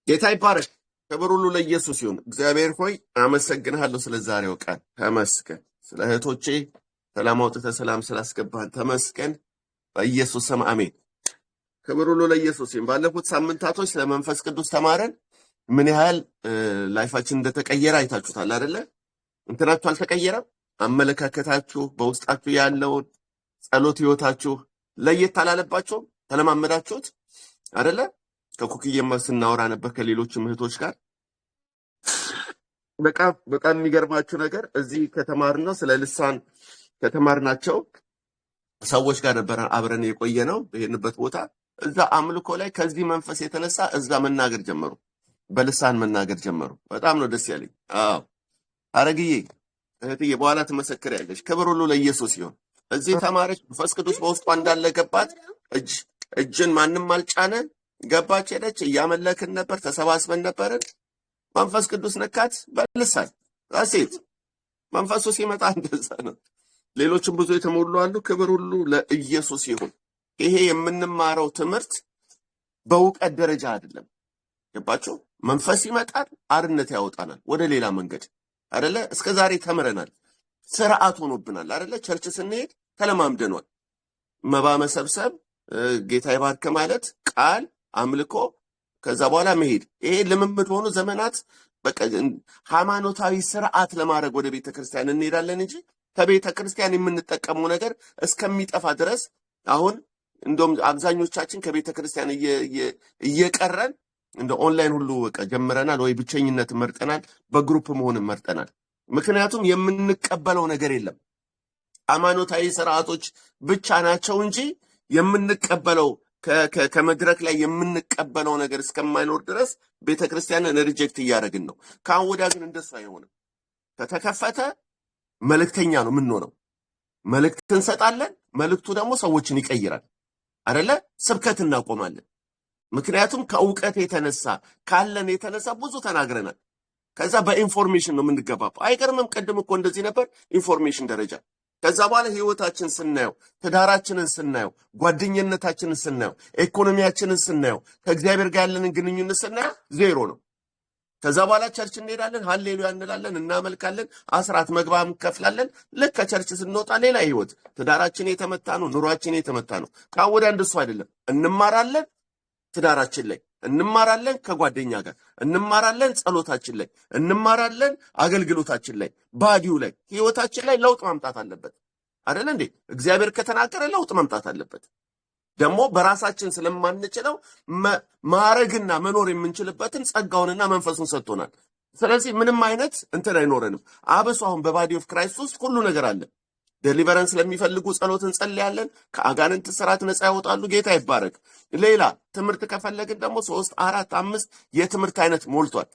ጌታ ይባረክ። ክብር ሁሉ ለኢየሱስ ይሁን። እግዚአብሔር ሆይ አመሰግንሃለሁ ስለ ዛሬው ቀን ተመስገን። ስለ እህቶቼ ሰላም አውጥተህ ሰላም ስላስገባህን ተመስገን። በኢየሱስ ስም አሜን። ክብር ሁሉ ለኢየሱስ ይሁን። ባለፉት ሳምንታቶች ስለ መንፈስ ቅዱስ ተማረን። ምን ያህል life ኣችን እንደተቀየረ አይታችሁታል አይደለ? እንትናችሁ አልተቀየረም? አመለካከታችሁ፣ በውስጣችሁ ያለውን ጸሎት ህይወታችሁ ለየት አላለባችሁም? ተለማመዳችሁት አይደለ? ከኩክዬማ ስናወራ ነበር ከሌሎችም እህቶች ጋር። በጣም በጣም የሚገርማችሁ ነገር እዚህ ከተማርነው ስለ ልሳን ከተማርናቸው ሰዎች ጋር ነበረ አብረን የቆየ ነው በሄድንበት ቦታ። እዛ አምልኮ ላይ ከዚህ መንፈስ የተነሳ እዛ መናገር ጀመሩ፣ በልሳን መናገር ጀመሩ። በጣም ነው ደስ ያለኝ። አዎ አረግዬ እህትዬ በኋላ ትመሰክሪያለሽ። ክብር ሁሉ ለኢየሱስ ይሁን። እዚህ ተማረች፣ መንፈስ ቅዱስ በውስጧ እንዳለ ገባት። እጅ እጅን ማንም አልጫነ። ገባች፣ ሄደች። እያመለክን ነበር፣ ተሰባስበን ነበርን። መንፈስ ቅዱስ ነካት በልሳን ሴት መንፈሱ ሲመጣ እንደዛ ነው። ሌሎችም ብዙ የተሞሉ አሉ። ክብር ሁሉ ለኢየሱስ ይሁን። ይሄ የምንማረው ትምህርት በእውቀት ደረጃ አይደለም። ገባችሁ? መንፈስ ይመጣል፣ አርነት ያወጣናል ወደ ሌላ መንገድ አደለ? እስከ ዛሬ ተምረናል፣ ስርዓት ሆኖብናል አደለ? Church ስንሄድ ተለማምደኗል። መባ መሰብሰብ፣ ጌታ ይባርክ ማለት፣ ቃል፣ አምልኮ፣ ከዛ በኋላ መሄድ። ይሄ ልምምድ ሆኖ ዘመናት በቃ ሃይማኖታዊ ስርዓት ለማድረግ ወደ ቤተ ክርስቲያን እንሄዳለን እንጂ ከቤተ ክርስቲያን የምንጠቀመው ነገር እስከሚጠፋ ድረስ አሁን እንደውም አብዛኞቻችን ከቤተ ክርስቲያን እየቀረን እንደ ኦንላይን ሁሉ በቃ ጀምረናል፣ ወይ ብቸኝነት መርጠናል፣ በ group መሆንን መርጠናል። ምክንያቱም የምንቀበለው ነገር የለም። ሃይማኖታዊ ስርዓቶች ብቻ ናቸው እንጂ የምንቀበለው ከመድረክ ላይ የምንቀበለው ነገር እስከማይኖር ድረስ ቤተ ክርስቲያንን reject እያደረግን ነው። ከአሁን ወዲያ ግን እንደሱ አይሆንም። ከተከፈተ መልእክተኛ ነው የምንሆነው። መልእክት እንሰጣለን። መልእክቱ ደግሞ ሰዎችን ይቀይራል። አደለ? ስብከት እናቆማለን። ምክንያቱም ከእውቀት የተነሳ ካለን የተነሳ ብዙ ተናግረናል። ከዛ በ information ነው የምንገባባው። አይገርምም? ቅድም እኮ እንደዚህ ነበር information ደረጃ። ከዛ በኋላ ህይወታችን ስናየው፣ ትዳራችንን ስናየው፣ ጓደኝነታችንን ስናየው፣ ኢኮኖሚያችንን ስናየው፣ ከእግዚአብሔር ጋር ያለንን ግንኙነት ስናየው ዜሮ ነው። ከዛ በኋላ church እንሄዳለን፣ ሀሌሉያ እንላለን፣ እናመልካለን፣ አስራት መግባ እንከፍላለን። ልክ ከ church ስንወጣ ሌላ ህይወት፣ ትዳራችን የተመታ ነው፣ ኑሯችን የተመታ ነው። ከአሁን ወዲያ እንደሱ አይደለም። እንማራለን፣ ትዳራችን ላይ እንማራለን፣ ከጓደኛ ጋር እንማራለን፣ ጸሎታችን ላይ እንማራለን፣ አገልግሎታችን ላይ፣ body ው ላይ፣ ህይወታችን ላይ ለውጥ ማምጣት አለበት። አይደለ እንዴ? እግዚአብሔር ከተናገረ ለውጥ መምጣት አለበት። ደግሞ በራሳችን ስለማንችለው ማረግና መኖር የምንችልበትን ጸጋውንና መንፈሱን ሰጥቶናል። ስለዚህ ምንም አይነት እንትን አይኖረንም። አብሶ አሁን በ body of Christ ውስጥ ሁሉ ነገር አለ። Deliverance ለሚፈልጉ ጸሎት እንጸልያለን። ከአጋንንት ስርዓት ነፃ ያወጣሉ። ጌታ ይባረክ። ሌላ ትምህርት ከፈለግን ደግሞ ሶስት፣ አራት፣ አምስት የትምህርት አይነት ሞልቷል።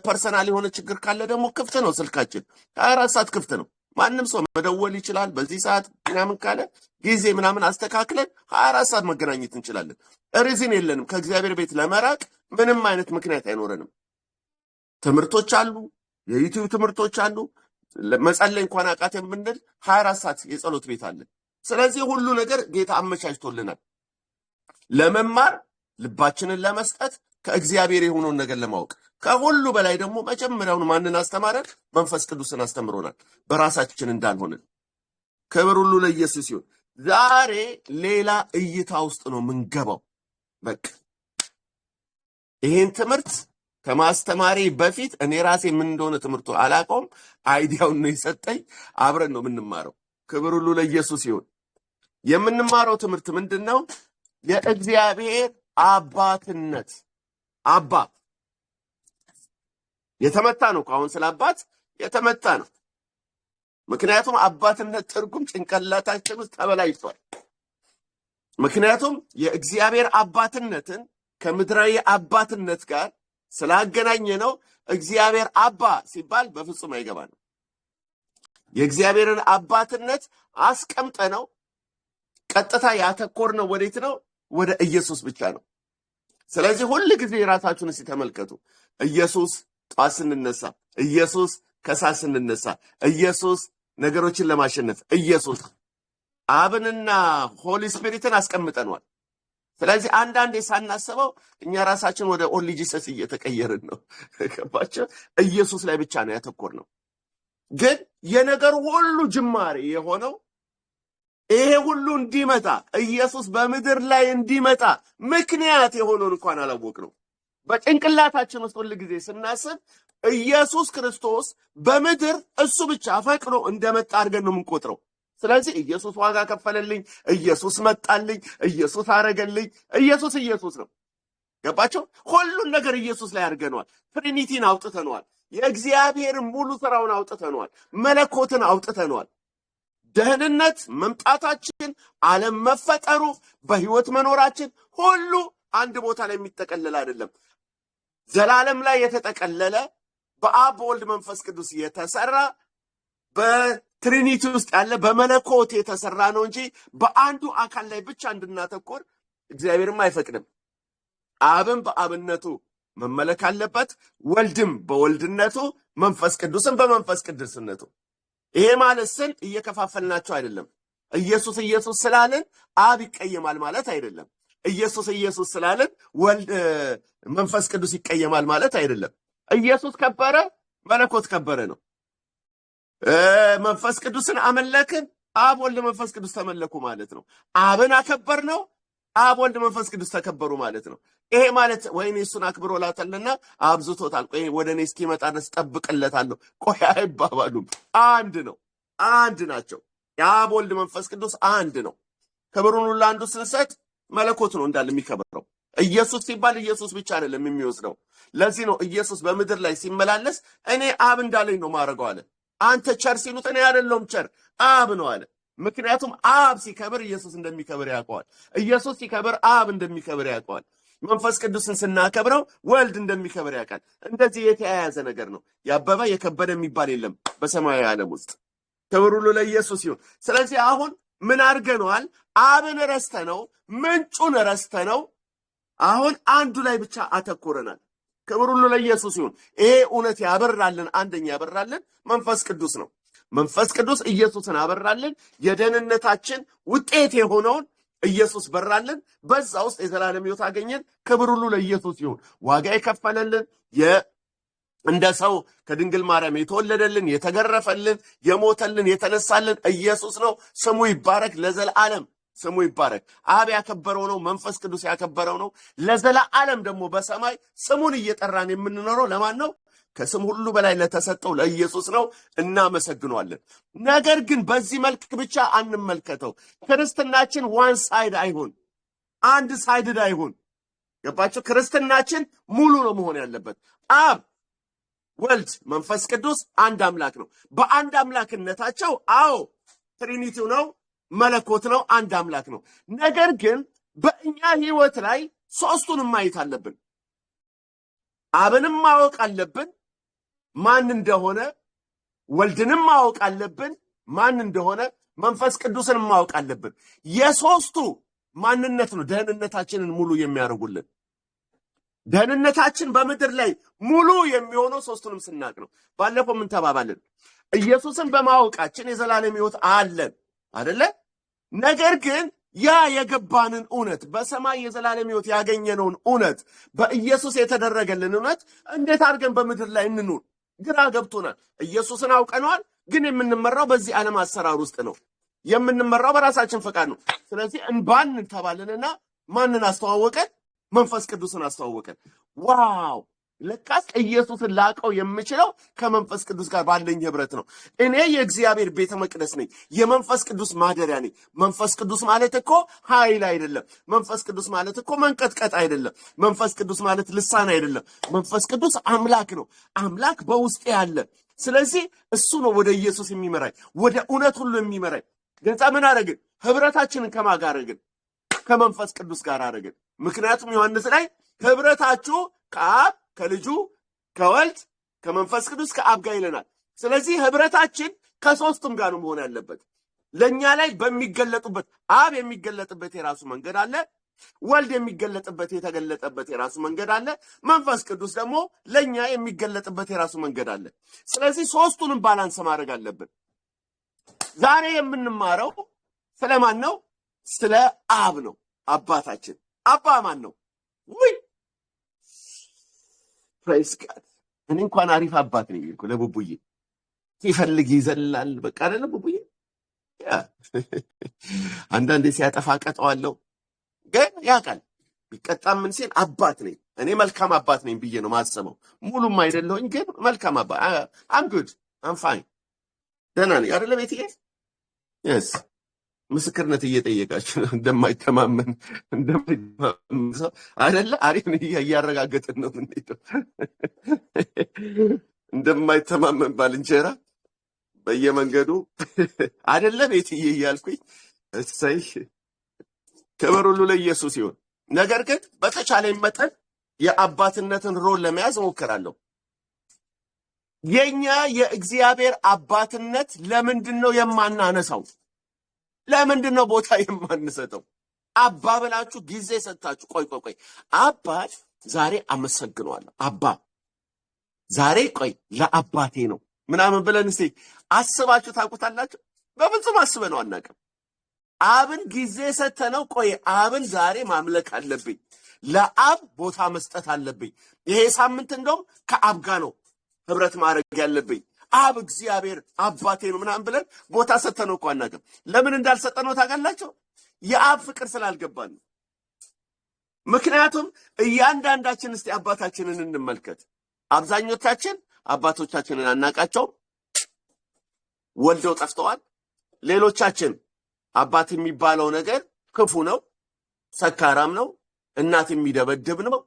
Personal የሆነ ችግር ካለ ደግሞ ክፍት ነው ስልካችን፣ 24 ሰዓት ክፍት ነው። ማንም ሰው መደወል ይችላል። በዚህ ሰዓት ምናምን ካለ ጊዜ ምናምን አስተካክለን 24 ሰዓት መገናኘት እንችላለን። Reason የለንም። ከእግዚአብሔር ቤት ለመራቅ ምንም አይነት ምክንያት አይኖረንም። ትምህርቶች አሉ፣ የ YouTube ትምህርቶች አሉ። መጸለይ እንኳን አቃተን የምንል 24 ሰዓት የጸሎት ቤት አለ። ስለዚህ ሁሉ ነገር ጌታ አመቻችቶልናል። ለመማር፣ ልባችንን ለመስጠት፣ ከእግዚአብሔር የሆነውን ነገር ለማወቅ፣ ከሁሉ በላይ ደግሞ መጀመሪያውን ማንን አስተማረን? መንፈስ ቅዱስን አስተምሮናል፣ በራሳችን እንዳልሆንን። ክብር ሁሉ ለኢየሱስ ይሁን። ዛሬ ሌላ እይታ ውስጥ ነው የምንገባው። በቃ ይሄን ትምህርት ከማስተማሬ በፊት እኔ ራሴ ምን እንደሆነ ትምህርቱ አላውቀውም። Idea ውን ነው የሰጠኝ። አብረን ነው የምንማረው። ክብር ሁሉ ለኢየሱስ ይሁን። የምንማረው ትምህርት ምንድን ነው? የእግዚአብሔር አባትነት። አባ የተመታ ነው። አሁን ስለ አባት የተመታ ነው። ምክንያቱም አባትነት ትርጉም ጭንቅላታችን ውስጥ ተበላሽቷል። ምክንያቱም የእግዚአብሔር አባትነትን ከምድራዊ አባትነት ጋር ስላገናኘ ነው። እግዚአብሔር አባ ሲባል በፍጹም አይገባንም። የእግዚአብሔርን አባትነት አስቀምጠነው ቀጥታ ያተኮርነው ወዴት ነው? ወደ ኢየሱስ ብቻ ነው። ስለዚህ ሁል ጊዜ ራሳችሁን እስቲ ተመልከቱ። ኢየሱስ ጠዋት ስንነሳ፣ ኢየሱስ ከሰዓት ስንነሳ፣ ኢየሱስ ነገሮችን ለማሸነፍ፣ ኢየሱስ አብንና Holy Spirit ን አስቀምጠነዋል። ስለዚህ አንዳንዴ ሳናስበው እኛ ራሳችን ወደ Only Jesus እየተቀየርን ነው። ገባችሁ? ኢየሱስ ላይ ብቻ ነው ያተኮርነው። ግን የነገሩ ሁሉ ጅማሬ የሆነው ይሄ ሁሉ እንዲመጣ፣ ኢየሱስ በምድር ላይ እንዲመጣ ምክንያት የሆነውን እንኳን አላወቅነው። በጭንቅላታችን ውስጥ ሁል ጊዜ ስናስብ ኢየሱስ ክርስቶስ በምድር እሱ ብቻ ፈቅዶ እንደመጣ አድርገን ነው የምንቆጥረው። ስለዚህ ኢየሱስ ዋጋ ከፈለልኝ፣ ኢየሱስ መጣልኝ፣ ኢየሱስ አረገልኝ፣ ኢየሱስ ኢየሱስ ነው። ገባችሁ? ሁሉን ነገር ኢየሱስ ላይ አድርገነዋል። Trinity ን አውጥተነዋል። የእግዚአብሔርን ሙሉ ስራውን አውጥተነዋል። መለኮትን አውጥተነዋል። ደህንነት መምጣታችን፣ ዓለም መፈጠሩ፣ በህይወት መኖራችን ሁሉ አንድ ቦታ ላይ የሚጠቀለል አይደለም። ዘላለም ላይ የተጠቀለለ፣ በአብ በወልድ መንፈስ ቅዱስ የተሰራ፣ በ Trinity ውስጥ ያለ፣ በመለኮት የተሰራ ነው እንጂ በአንዱ አካል ላይ ብቻ እንድናተኩር እግዚአብሔርም አይፈቅድም። አብም በአብነቱ መመለክ አለበት፣ ወልድም በወልድነቱ፣ መንፈስ ቅዱስም በመንፈስ ቅዱስነቱ። ይሄ ማለት ስል እየከፋፈልናቸው አይደለም። ኢየሱስ ኢየሱስ ስላልን አብ ይቀየማል ማለት አይደለም። ኢየሱስ ኢየሱስ ስላልን ወልድ መንፈስ ቅዱስ ይቀየማል ማለት አይደለም። ኢየሱስ ከበረ፣ መለኮት ከበረ ነው። መንፈስ ቅዱስን አመለክን፣ አብ ወልድ መንፈስ ቅዱስ ተመለኩ ማለት ነው። አብን አከበርነው፣ አብ ወልድ መንፈስ ቅዱስ ተከበሩ ማለት ነው። ይሄ ማለት ወይኔ እሱን አክብሮላታልና አብዝቶታል፣ ቆይ ወደ እኔ እስኪመጣ ድረስ ጠብቅለታለሁ፣ ቆይ አይባባሉም። አንድ ነው፣ አንድ ናቸው። የአብ ወልድ መንፈስ ቅዱስ አንድ ነው። ክብሩን ሁሉ አንዱ ስንሰጥ መለኮት ነው እንዳለ የሚከብረው። ኢየሱስ ሲባል ኢየሱስ ብቻ አይደለም የሚወስደው። ለዚህ ነው ኢየሱስ በምድር ላይ ሲመላለስ እኔ አብ እንዳለኝ ነው ማድረገው አለ። አንተ ቸር ሲሉት እኔ አይደለሁም ቸር፣ አብ ነው አለ። ምክንያቱም አብ ሲከብር ኢየሱስ እንደሚከብር ያውቀዋል። ኢየሱስ ሲከብር አብ እንደሚከብር ያውቀዋል። መንፈስ ቅዱስን ስናከብረው ወልድ እንደሚከብር ያውቃል። እንደዚህ የተያያዘ ነገር ነው። ያበበ የከበደ የሚባል የለም በሰማያዊ ዓለም ውስጥ። ክብር ሁሉ ለኢየሱስ ይሁን። ስለዚህ አሁን ምን አድርገነዋል? አብን ረስተነው፣ ምንጩን ረስተነው አሁን አንዱ ላይ ብቻ አተኩረናል። ክብር ሁሉ ለኢየሱስ ይሁን። ይሄ እውነት ያበራልን፣ አንደኛ ያበራልን መንፈስ ቅዱስ ነው። መንፈስ ቅዱስ ኢየሱስን አበራልን። የደህንነታችን ውጤት የሆነውን ኢየሱስ በራልን። በዛ ውስጥ የዘላለም ሕይወት አገኘን። ክብር ሁሉ ለኢየሱስ ይሁን። ዋጋ የከፈለልን፣ እንደ ሰው ከድንግል ማርያም የተወለደልን፣ የተገረፈልን፣ የሞተልን፣ የተነሳልን ኢየሱስ ነው። ስሙ ይባረክ ለዘላለም፣ ስሙ ይባረክ። አብ ያከበረው ነው። መንፈስ ቅዱስ ያከበረው ነው። ለዘላለም ደግሞ በሰማይ ስሙን እየጠራን የምንኖረው ለማን ነው? ከስም ሁሉ በላይ ለተሰጠው ለኢየሱስ ነው። እናመሰግነዋለን። ነገር ግን በዚህ መልክ ብቻ አንመልከተው። ክርስትናችን one side አይሁን፣ አንድ sided አይሁን። ገባችሁ? ክርስትናችን ሙሉ ነው መሆን ያለበት። አብ ወልድ መንፈስ ቅዱስ አንድ አምላክ ነው። በአንድ አምላክነታቸው አዎ Trinity ው ነው፣ መለኮት ነው፣ አንድ አምላክ ነው። ነገር ግን በእኛ ህይወት ላይ ሶስቱንም ማየት አለብን። አብንም ማወቅ አለብን ማን እንደሆነ፣ ወልድንም ማወቅ አለብን ማን እንደሆነ፣ መንፈስ ቅዱስን ማወቅ አለብን። የሶስቱ ማንነት ነው ደህንነታችንን ሙሉ የሚያደርጉልን። ደህንነታችን በምድር ላይ ሙሉ የሚሆነው ሶስቱንም ስናቅ ነው። ባለፈው ምን ተባባልን? ኢየሱስን በማወቃችን የዘላለም ሕይወት አለን አደለ? ነገር ግን ያ የገባንን እውነት፣ በሰማይ የዘላለም ሕይወት ያገኘነውን እውነት፣ በኢየሱስ የተደረገልን እውነት እንዴት አድርገን በምድር ላይ እንኑር? ግራ ገብቶናል። ኢየሱስን አውቀነዋል፣ ግን የምንመራው በዚህ ዓለም አሰራር ውስጥ ነው። የምንመራው በራሳችን ፈቃድ ነው። ስለዚህ እንባን ተባልንና ማንን አስተዋወቀን? መንፈስ ቅዱስን አስተዋወቀን። Wow፣ ለካስ ኢየሱስን ላቀው የምችለው ከመንፈስ ቅዱስ ጋር ባለኝ ህብረት ነው። እኔ የእግዚአብሔር ቤተ መቅደስ ነኝ፣ የመንፈስ ቅዱስ ማደሪያ ነኝ። መንፈስ ቅዱስ ማለት እኮ ኃይል አይደለም። መንፈስ ቅዱስ ማለት እኮ መንቀጥቀጥ አይደለም። መንፈስ ቅዱስ ማለት ልሳን አይደለም። መንፈስ ቅዱስ አምላክ ነው። አምላክ በውስጤ አለ። ስለዚህ እሱ ነው ወደ ኢየሱስ የሚመራኝ፣ ወደ እውነት ሁሉ የሚመራኝ። ገንጻ ምን አረግን? ህብረታችንን ከማን ጋር አረግን? ከመንፈስ ቅዱስ ጋር አረግን። ምክንያቱም ዮሐንስ ላይ ህብረታችሁ ከአብ ከልጁ ከወልድ ከመንፈስ ቅዱስ ከአብ ጋር ይለናል። ስለዚህ ህብረታችን ከሶስቱም ጋር ነው መሆን ያለበት። ለእኛ ላይ በሚገለጡበት፣ አብ የሚገለጥበት የራሱ መንገድ አለ። ወልድ የሚገለጥበት የተገለጠበት የራሱ መንገድ አለ። መንፈስ ቅዱስ ደግሞ ለእኛ የሚገለጥበት የራሱ መንገድ አለ። ስለዚህ ሶስቱንም balance ማድረግ አለብን። ዛሬ የምንማረው ስለማን ነው? ስለ አብ ነው፣ አባታችን። አባ ማን ነው? ውይ praise God። እኔ እንኳን አሪፍ አባት ነኝ እኮ ለቡቡዬ። ሲፈልግ ይዘላል። በቃ አይደለም ቡቡዬ? Yeah፣ አንዳንዴ ሲያጠፋ ቀጠዋለሁ፣ ግን ያውቃል። ቢቀጣም ምን ሲል አባት ነኝ እኔ፣ መልካም አባት ነኝ ብዬ ነው ማስበው። ሙሉም አይደለሁኝ፣ ግን መልካም አባት፣ I'm good, I'm fine፣ ደህና ነኝ። አይደለ ቤትዬ? Yes፣ ምስክርነት እየጠየቃችሁ ነው። እንደማይተማመን ሰው አይደለ? አሪፍ ነው። እያረጋገጥን ነው የምንሄደው። እንደማይተማመን ባልንጀራ በየመንገዱ አይደለ ቤትዬ እያልኩኝ፣ እሰይ፣ ክብር ሁሉ ለኢየሱስ ይሁን። ነገር ግን በተቻለኝ መጠን የአባትነትን role ለመያዝ እሞክራለሁ። የኛ የእግዚአብሔር አባትነት ለምንድን ነው የማናነሳው? ለምንድን ነው ቦታ የማንሰጠው? አባ ብላችሁ ጊዜ ሰጥታችሁ፣ ቆይ ቆይ ቆይ፣ አባት ዛሬ አመሰግነዋለሁ፣ አባ ዛሬ ቆይ ለአባቴ ነው ምናምን ብለን እስቲ አስባችሁ ታውቁታላችሁ? በፍጹም አስበነው አናውቅም። አብን ጊዜ ሰተነው ቆይ አብን ዛሬ ማምለክ አለብኝ፣ ለአብ ቦታ መስጠት አለብኝ። ይሄ ሳምንት እንደውም ከአብ ጋር ነው ህብረት ማድረግ ያለብኝ። አብ እግዚአብሔር አባቴ ነው ምናምን ብለን ቦታ ሰተነው እኮ አናውቅም። ለምን እንዳልሰጠነው ታውቃላችሁ? የአብ ፍቅር ስላልገባን ነው። ምክንያቱም እያንዳንዳችን እስቲ አባታችንን እንመልከት። አብዛኞቻችን አባቶቻችንን አናውቃቸውም፣ ወልደው ጠፍተዋል። ሌሎቻችን አባት የሚባለው ነገር ክፉ ነው፣ ሰካራም ነው፣ እናት የሚደበድብ ነው፣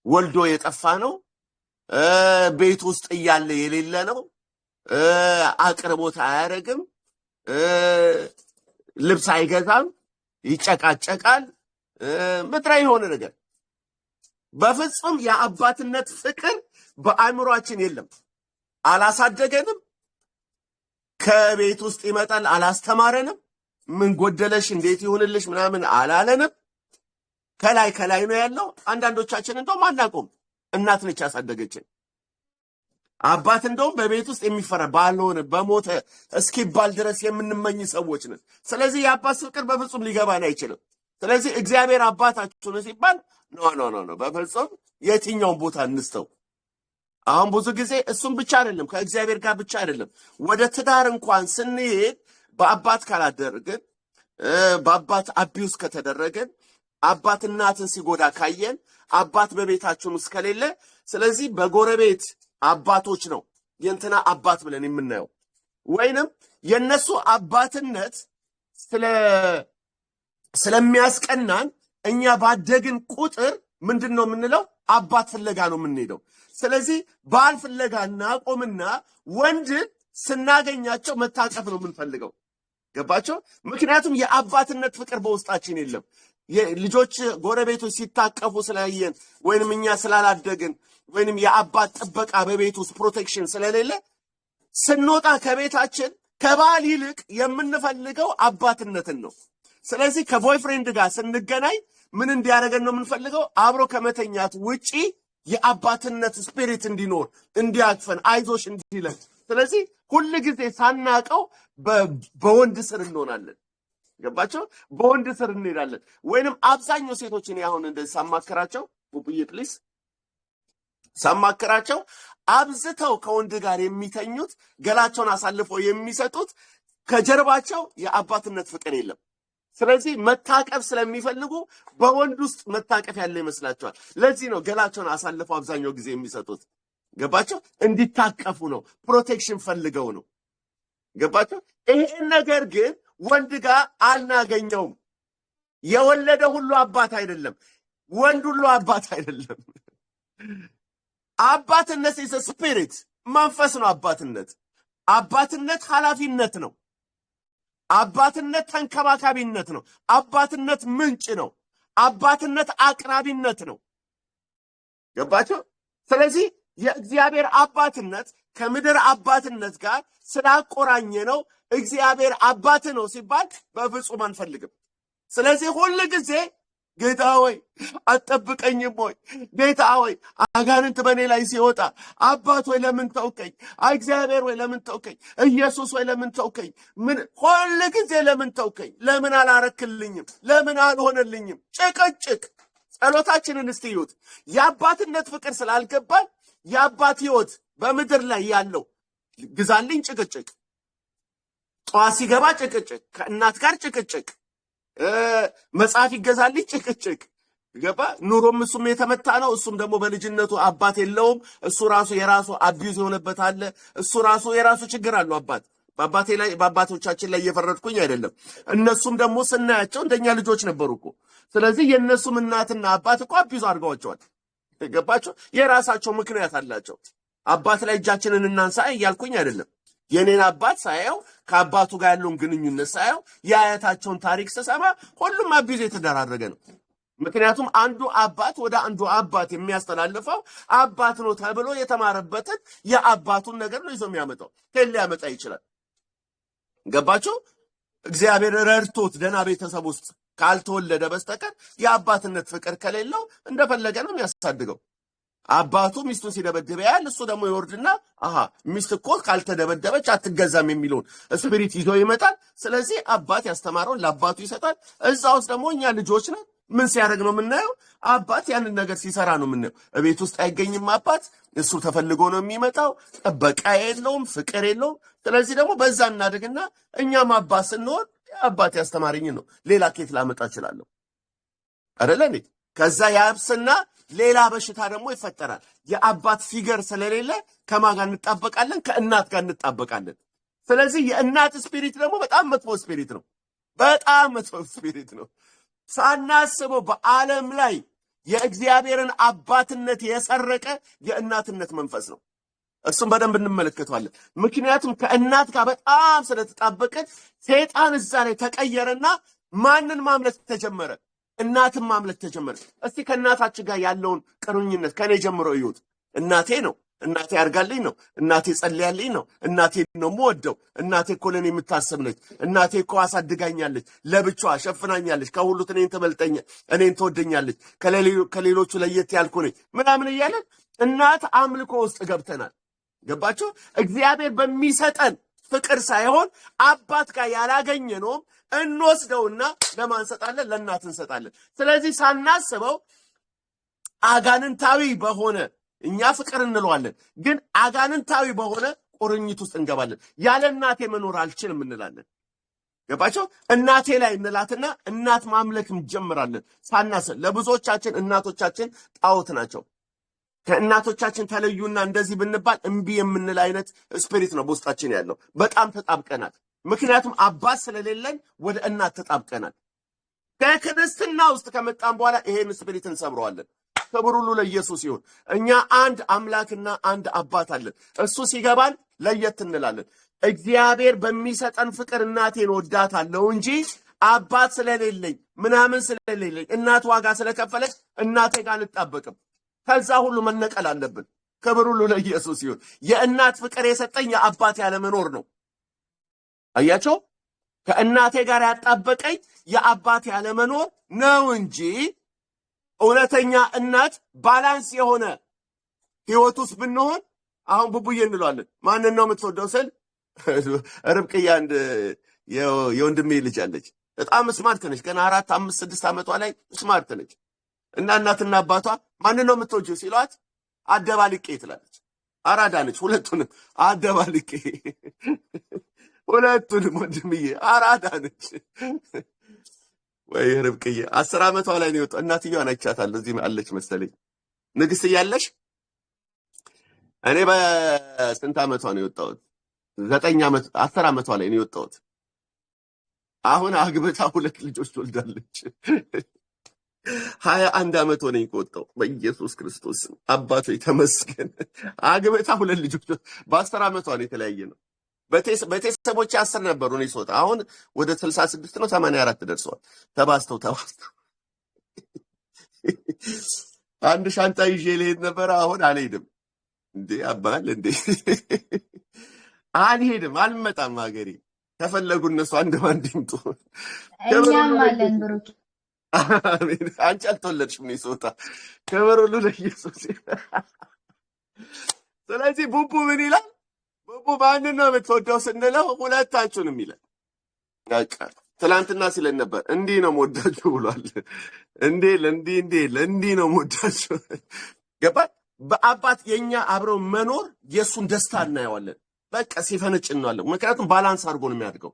ወልዶ የጠፋ ነው፣ ቤት ውስጥ እያለ የሌለ ነው፣ አቅርቦት አያደርግም፣ ልብስ አይገዛም፣ ይጨቃጨቃል፣ ምድራዊ የሆነ ነገር፣ በፍጹም የአባትነት ፍቅር በአእምሯችን የለም። አላሳደገንም። ከቤት ውስጥ ይመጣል፣ አላስተማረንም። ምን ጎደለሽ፣ እንዴት ይሁንልሽ ምናምን አላለንም። ከላይ ከላይ ነው ያለው። አንዳንዶቻችን እንደውም አናውቀውም። እናት ነች ያሳደገችን። አባት እንደውም በቤት ውስጥ የሚፈራ ባልሆነ በሞተ እስኪባል ድረስ የምንመኝ ሰዎች ነን። ስለዚህ የአባት ፍቅር በፍጹም ሊገባን አይችልም። ስለዚህ እግዚአብሔር አባታችሁ ነው ሲባል no, no, no, no፣ በፍጹም የትኛውን ቦታ እንስተው። አሁን ብዙ ጊዜ እሱም ብቻ አይደለም፣ ከእግዚአብሔር ጋር ብቻ አይደለም። ወደ ትዳር እንኳን ስንሄድ በአባት ካላደረግን፣ በአባት abuse ከተደረግን፣ አባት እናትን ሲጎዳ ካየን፣ አባት በቤታችን ውስጥ ከሌለ፣ ስለዚህ በጎረቤት አባቶች ነው የእንትና አባት ብለን የምናየው፣ ወይንም የነሱ አባትነት ስለሚያስቀናን እኛ ባደግን ቁጥር ምንድን ነው የምንለው? አባት ፍለጋ ነው የምንሄደው። ስለዚህ ባል ፍለጋ እናቆምና ወንድን ስናገኛቸው መታቀፍ ነው የምንፈልገው። ገባችሁ? ምክንያቱም የአባትነት ፍቅር በውስጣችን የለም። ልጆች ጎረቤቶች ሲታቀፉ ስላየን ወይንም እኛ ስላላደግን ወይንም የአባት ጥበቃ በቤት ውስጥ protection ስለሌለ ስንወጣ ከቤታችን ከባል ይልቅ የምንፈልገው አባትነትን ነው። ስለዚህ ከ boyfriend ጋር ስንገናኝ ምን እንዲያደርገን ነው የምንፈልገው? አብሮ ከመተኛት ውጪ የአባትነት spirit እንዲኖር፣ እንዲያቅፈን፣ አይዞሽ እንዲለን። ስለዚህ ሁል ጊዜ ሳናቀው በወንድ ስር እንሆናለን። ገባችሁ? በወንድ ስር እንሄዳለን። ወይንም አብዛኛው ሴቶች እኔ አሁን እንደዚህ ሳማክራቸው፣ ቡቡዬ please፣ ሳማክራቸው አብዝተው ከወንድ ጋር የሚተኙት፣ ገላቸውን አሳልፈው የሚሰጡት ከጀርባቸው የአባትነት ፍቅር የለም። ስለዚህ መታቀፍ ስለሚፈልጉ በወንድ ውስጥ መታቀፍ ያለ ይመስላቸዋል። ለዚህ ነው ገላቸውን አሳልፈው አብዛኛው ጊዜ የሚሰጡት። ገባችሁ? እንዲታቀፉ ነው። Protection ፈልገው ነው። ገባችሁ? ይሄን ነገር ግን ወንድ ጋር አናገኘውም። የወለደ ሁሉ አባት አይደለም። ወንድ ሁሉ አባት አይደለም። አባትነት is spirit፣ መንፈስ ነው። አባትነት አባትነት ኃላፊነት ነው። አባትነት ተንከባካቢነት ነው። አባትነት ምንጭ ነው። አባትነት አቅራቢነት ነው። ገባችሁ? ስለዚህ የእግዚአብሔር አባትነት ከምድር አባትነት ጋር ስላቆራኘነው እግዚአብሔር አባት ነው ሲባል በፍጹም አንፈልግም። ስለዚህ ሁል ጊዜ ጌታ ሆይ አትጠብቀኝም ወይ? ጌታ ሆይ አጋንንት በእኔ ላይ ሲወጣ አባት ሆይ ለምን ተውከኝ? እግዚአብሔር ሆይ ለምን ተውከኝ? ኢየሱስ ሆይ ለምን ተውከኝ? ምን ሁል ጊዜ ለምን ተውከኝ? ለምን አላረክልኝም? ለምን አልሆነልኝም? ጭቅጭቅ። ጸሎታችንን እስቲ እዩት። የአባትነት ፍቅር ስላልገባን የአባት ሕይወት በምድር ላይ ያለው ግዛልኝ ጭቅጭቅ፣ ጠዋት ሲገባ ጭቅጭቅ፣ ከእናት ጋር ጭቅጭቅ፣ መጽሐፍ ይገዛልኝ ጭቅጭቅ፣ ገባ ኑሮም እሱም የተመታ ነው። እሱም ደግሞ በልጅነቱ አባት የለውም። እሱ ራሱ የራሱ abuse የሆነበት አለ። እሱ ራሱ የራሱ ችግር አለው። አባት በአባቴ ላይ በአባቶቻችን ላይ እየፈረድኩኝ አይደለም። እነሱም ደግሞ ስናያቸው እንደኛ ልጆች ነበሩ እኮ። ስለዚህ የእነሱም እናትና አባት እኮ abuse አድርገዋቸዋል። ገባቸው? የራሳቸው ምክንያት አላቸው። አባት ላይ እጃችንን እናንሳ እያልኩኝ አይደለም። የኔን አባት ሳየው፣ ከአባቱ ጋር ያለውን ግንኙነት ሳየው፣ የአያታቸውን ታሪክ ስሰማ ሁሉም abuse የተደራረገ ነው። ምክንያቱም አንዱ አባት ወደ አንዱ አባት የሚያስተላልፈው አባት ነው ተብሎ የተማረበትን የአባቱን ነገር ነው ይዞ የሚያመጣው። ከየት ሊያመጣ ይችላል? ገባችሁ? እግዚአብሔር ረድቶት ደህና ቤተሰብ ውስጥ ካልተወለደ በስተቀር የአባትነት ፍቅር ከሌለው እንደፈለገ ነው የሚያሳድገው። አባቱ ሚስቱን ሲደበድብ ያያል። እሱ ደግሞ ይወርድና አሃ ሚስት እኮ ካልተደበደበች አትገዛም የሚለውን spirit ይዞ ይመጣል። ስለዚህ አባት ያስተማረውን ለአባቱ ይሰጣል። እዛ ውስጥ ደግሞ እኛ ልጆች ነን። ምን ሲያደርግ ነው የምናየው? አባት ያንን ነገር ሲሰራ ነው የምናየው። እቤት ውስጥ አይገኝም አባት። እሱ ተፈልጎ ነው የሚመጣው። ጥበቃ የለውም፣ ፍቅር የለውም። ስለዚህ ደግሞ በዛ እናድግና እኛም አባት ስንሆን አባት ያስተማረኝ ነው፣ ሌላ ኬት ላመጣ እችላለሁ አይደለ እንዴ? ከዛ ያብስና ሌላ በሽታ ደግሞ ይፈጠራል። የአባት figure ስለሌለ ከማን ጋር እንጣበቃለን? ከእናት ጋር እንጣበቃለን። ስለዚህ የእናት spirit ደግሞ በጣም መጥፎ spirit ነው። በጣም መጥፎ spirit ነው። ሳናስበው በዓለም ላይ የእግዚአብሔርን አባትነት የሰረቀ የእናትነት መንፈስ ነው። እሱም በደንብ እንመለከተዋለን። ምክንያቱም ከእናት ጋር በጣም ስለተጣበቅን ሰይጣን እዛ ላይ ተቀየረና ማንን ማምለክ ተጀመረ? እናትን ማምለክ ተጀመረ። እስቲ ከእናታችን ጋር ያለውን ቅርኝነት ከኔ ጀምሮ እዩት። እናቴ ነው፣ እናቴ አድርጋልኝ ነው፣ እናቴ ጸልያልኝ ነው፣ እናቴ ነው የምወደው፣ እናቴ እኮ ለእኔ የምታስብ ነች፣ እናቴ እኮ አሳድጋኛለች፣ ለብቻዋ ሸፍናኛለች፣ ከሁሉ እኔን ትበልጠኛ፣ እኔን ትወደኛለች፣ ከሌሎቹ ለየት ያልኩ ነኝ ምናምን እያለን እናት አምልኮ ውስጥ ገብተናል። ገባችሁ? እግዚአብሔር በሚሰጠን ፍቅር ሳይሆን አባት ጋር ያላገኘነውም እንወስደውና ለማን እንሰጣለን? ለእናት እንሰጣለን። ስለዚህ ሳናስበው አጋንንታዊ በሆነ እኛ ፍቅር እንለዋለን፣ ግን አጋንንታዊ በሆነ ቁርኝት ውስጥ እንገባለን። ያለ እናቴ መኖር አልችልም እንላለን። ገባቸው? እናቴ ላይ እንላትና እናት ማምለክ እንጀምራለን ሳናስብ። ለብዙዎቻችን እናቶቻችን ጣዖት ናቸው። ከእናቶቻችን ተለዩና እንደዚህ ብንባል እምቢ የምንል አይነት spirit ነው በውስጣችን ያለው። በጣም ተጣብቀናል። ምክንያቱም አባት ስለሌለን ወደ እናት ተጣብቀናል። ከክርስትና ውስጥ ከመጣን በኋላ ይሄን spirit እንሰብረዋለን። ክብር ሁሉ ለኢየሱስ ይሁን። እኛ አንድ አምላክና አንድ አባት አለን። እሱ ሲገባን ለየት እንላለን። እግዚአብሔር በሚሰጠን ፍቅር እናቴን ወዳታለሁ እንጂ አባት ስለሌለኝ ምናምን ስለሌለኝ እናት ዋጋ ስለከፈለች እናቴ ጋር አልጣበቅም። ከዛ ሁሉ መነቀል አለብን። ክብር ሁሉ ለኢየሱስ ይሁን። የእናት ፍቅር የሰጠኝ የአባት ያለመኖር ነው። አያቸው፣ ከእናቴ ጋር ያጣበቀኝ የአባት ያለመኖር ነው እንጂ እውነተኛ እናት balance የሆነ ህይወት ውስጥ ብንሆን አሁን ቡቡዬ እንለዋለን። ማንን ነው የምትወደው ስል ርብቅዬ አንድ የወንድሜ ልጅ አለች። በጣም smart ነች። ገና 4፣ 5፣ 6 ዓመቷ ላይ smart ነች። እና እናትና አባቷ ማንን ነው የምትወጂው ሲሏት አደባልቄ ትላለች። አራዳ ነች። ሁለቱንም አደባልቄ፣ ሁለቱንም ወንድምዬ አራዳ ነች። ወይ ርብቅዬ 10 ዓመቷ ላይ ነው የወጣው። እናትየዋን አይቻታለሁ። እዚህ አለች መሰለኝ። ንግስት እያለሽ እኔ በስንት ዓመቷ ነው የወጣሁት? 9 ዓመት 10 ዓመቷ ላይ ነው የወጣሁት። አሁን አግብታ 2 ልጆች ወልዳለች። 21 ዓመት ሆነኝ ከወጣሁ። በኢየሱስ ክርስቶስ አባቶ ተመስገን። አግብታ 2 ልጆች በ10 ዓመቷ ነው የተለያየ ነው። ቤተሰቦቼ 10 ነበሩ እኔ ስወጣ። አሁን ወደ 66 ነው 84 ደርሰዋል። ተባዝተው ተባዝተው አንድ ሻንጣ ይዤ ልሄድ ነበር። አሁን አልሄድም። እንዴ አባል እንዴ አልሄድም፣ አልመጣም ሀገሬ። ከፈለጉ እነሱ አንድ ባንድ ይምጡ። እኛም አለን ብሩክ። አሜን። አንቺ አልተወለድሽም ሚኒሶታ። ክብር ሁሉ ለኢየሱስ። ስለዚህ ቡቡ ምን ይላል? ቡቡ ማንን ነው የምትወደው ስንለው ሁለታችሁንም ይላል። በቃ ትላንትና ሲለን ነበር፣ እንዲህ ነው የምወዳችሁ ብሏል። እንዴ ለእንዲህ እንዴ ለእንዲህ ነው የምወዳችሁ። ገባ? በአባት የኛ አብረው መኖር የእሱን ደስታ እናየዋለን። በቃ ሲፈነጭ እናያለን። ምክንያቱም balance አድርጎ ነው የሚያድገው።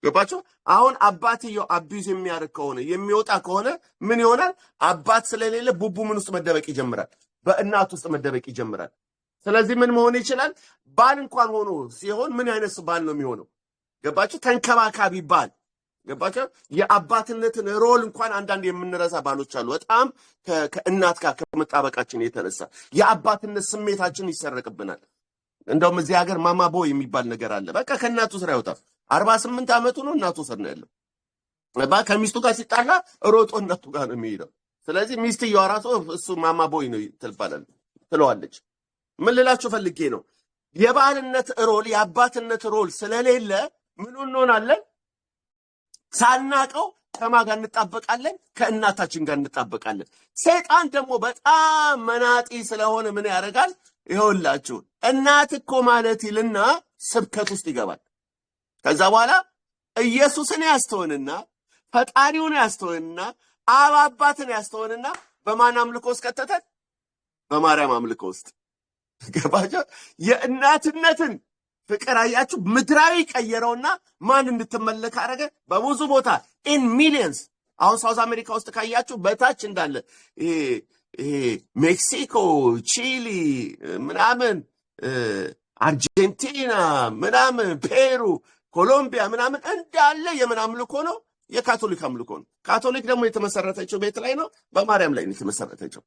ገባቸው? አሁን አባትየው abuse የሚያደርግ ከሆነ፣ የሚወጣ ከሆነ ምን ይሆናል? አባት ስለሌለ ቡቡ ምን ውስጥ መደበቅ ይጀምራል? በእናት ውስጥ መደበቅ ይጀምራል። ስለዚህ ምን መሆን ይችላል? ባል እንኳን ሆኖ ሲሆን ምን አይነት ባል ነው የሚሆነው? ገባችሁ? ተንከባካቢ ባል፣ ገባችሁ? የአባትነትን role እንኳን አንዳንድ የምንረሳ ባሎች አሉ። በጣም ከእናት ጋር ከመጣበቃችን የተነሳ የአባትነት ስሜታችን ይሰረቅብናል። እንደውም እዚህ ሀገር mama boy የሚባል ነገር አለ። በቃ ከእናቱ ስር አይወጣም። 48 ዓመቱ ነው፣ እናቱ ስር ነው ያለው። ከሚስቱ ጋር ሲጣላ ሮጦ እናቱ ጋር ነው የሚሄደው። ስለዚህ ሚስትየዋ ራሱ እሱ mama boy ነው ትባላለች፣ ትለዋለች። ምን ልላችሁ ፈልጌ ነው፣ የባልነት role፣ የአባትነት role ስለሌለ ምን እንሆናለን? ሳናቀው ከማን ጋር እንጣበቃለን? ከእናታችን ጋር እንጣበቃለን። ሰይጣን ደግሞ በጣም መናጢ ስለሆነ ምን ያደርጋል? ይኸውላችሁ እናት እኮ ማለት ይልና ስብከት ውስጥ ይገባል። ከዛ በኋላ ኢየሱስን ያስተውንና፣ ፈጣሪውን ያስተውንና፣ አብ አባትን ያስተውንና በማን አምልኮ ውስጥ ከተተን? በማርያም አምልኮ ውስጥ ገባቸው። የእናትነትን ፍቅር አያችሁ፣ ምድራዊ ቀየረውና ማን እንድትመለክ አደረገ? በብዙ ቦታ in millions፣ አሁን South America ውስጥ ካያችሁ በታች እንዳለ ይሄ ሜክሲኮ፣ ቺሊ ምናምን፣ አርጀንቲና ምናምን፣ ፔሩ፣ ኮሎምቢያ ምናምን እንዳለ የምን አምልኮ ነው? የካቶሊክ አምልኮ ነው። ካቶሊክ ደግሞ የተመሰረተችው ቤት ላይ ነው፣ በማርያም ላይ ነው የተመሰረተችው።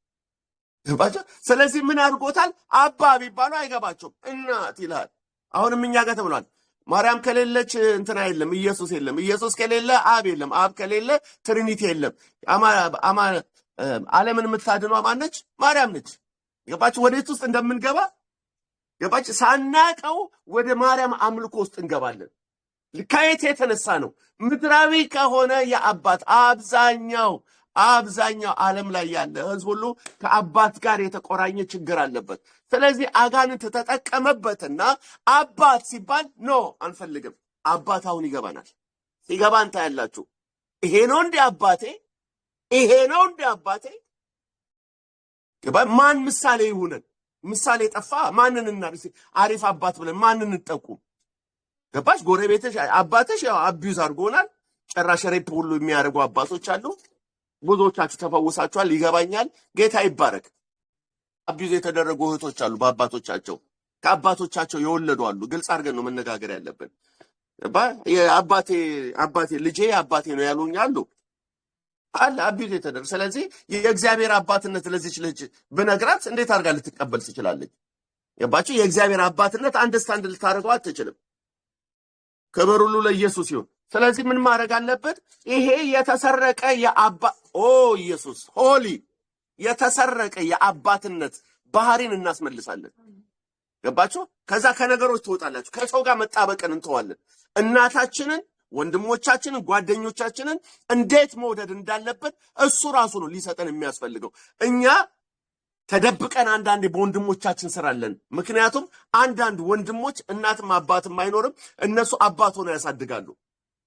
ገባቸው። ስለዚህ ምን አድርጎታል? አባ ቢባሉ አይገባቸውም። እናት ይልሃል። አሁንም እኛ ጋር ተብሏል። ማርያም ከሌለች እንትና የለም፣ ኢየሱስ የለም። ኢየሱስ ከሌለ አብ የለም። አብ ከሌለ Trinity የለም። ዓለምን የምታድኗ ማነች? ማርያም ነች። ገባችሁ? ወዴት ውስጥ እንደምንገባ ገባችሁ? ሳናቀው ወደ ማርያም አምልኮ ውስጥ እንገባለን። ከየት የተነሳ ነው? ምድራዊ ከሆነ የአባት አብዛኛው ዓለም ላይ ያለ ሕዝብ ሁሉ ከአባት ጋር የተቆራኘ ችግር አለበት። ስለዚህ አጋንንት ተጠቀመበትና አባት ሲባል no አንፈልግም። አባት አሁን ይገባናል። ሲገባን ታያላችሁ። ይሄ ነው እንዴ አባቴ? ይሄ ነው እንዴ አባቴ? ማን ምሳሌ ይሁነን? ምሳሌ ጠፋ። ማንን እና አሪፍ አባት ብለን ማንን እንጠቁም? ገባሽ? ጎረቤትሽ አባትሽ ያው abuse አድርጎናል። ጭራሽ rape ሁሉ የሚያደርጉ አባቶች አሉ። ብዙዎቻችሁ ተፈውሳችኋል። ይገባኛል። ጌታ ይባረክ። Abuse የተደረጉ እህቶች አሉ፣ በአባቶቻቸው ከአባቶቻቸው የወለዱ አሉ። ግልጽ አድርገን ነው መነጋገር ያለብን። አባቴ አባቴ ልጄ አባቴ ነው ያሉኝ አሉ፣ አለ abuse የተደረገ። ስለዚህ የእግዚአብሔር አባትነት ለዚች ልጅ ብነግራት እንዴት አድርጋ ልትቀበል ትችላለች? ገባችሁ? የእግዚአብሔር አባትነት understand ልታደርገው አትችልም። ክብር ሁሉ ለኢየሱስ ይሁን። ስለዚህ ምን ማድረግ አለበት? ይሄ የተሰረቀ የአባ፣ ኦ ኢየሱስ holy፣ የተሰረቀ የአባትነት ባህሪን እናስመልሳለን። ገባችሁ? ከዛ ከነገሮች ትወጣላችሁ። ከሰው ጋር መጣበቅን እንተዋለን። እናታችንን፣ ወንድሞቻችንን፣ ጓደኞቻችንን እንዴት መውደድ እንዳለበት እሱ ራሱ ነው ሊሰጠን የሚያስፈልገው። እኛ ተደብቀን አንዳንዴ በወንድሞቻችን ስር አለን። ምክንያቱም አንዳንድ ወንድሞች እናትም አባትም አይኖርም፣ እነሱ አባት ሆነው ያሳድጋሉ።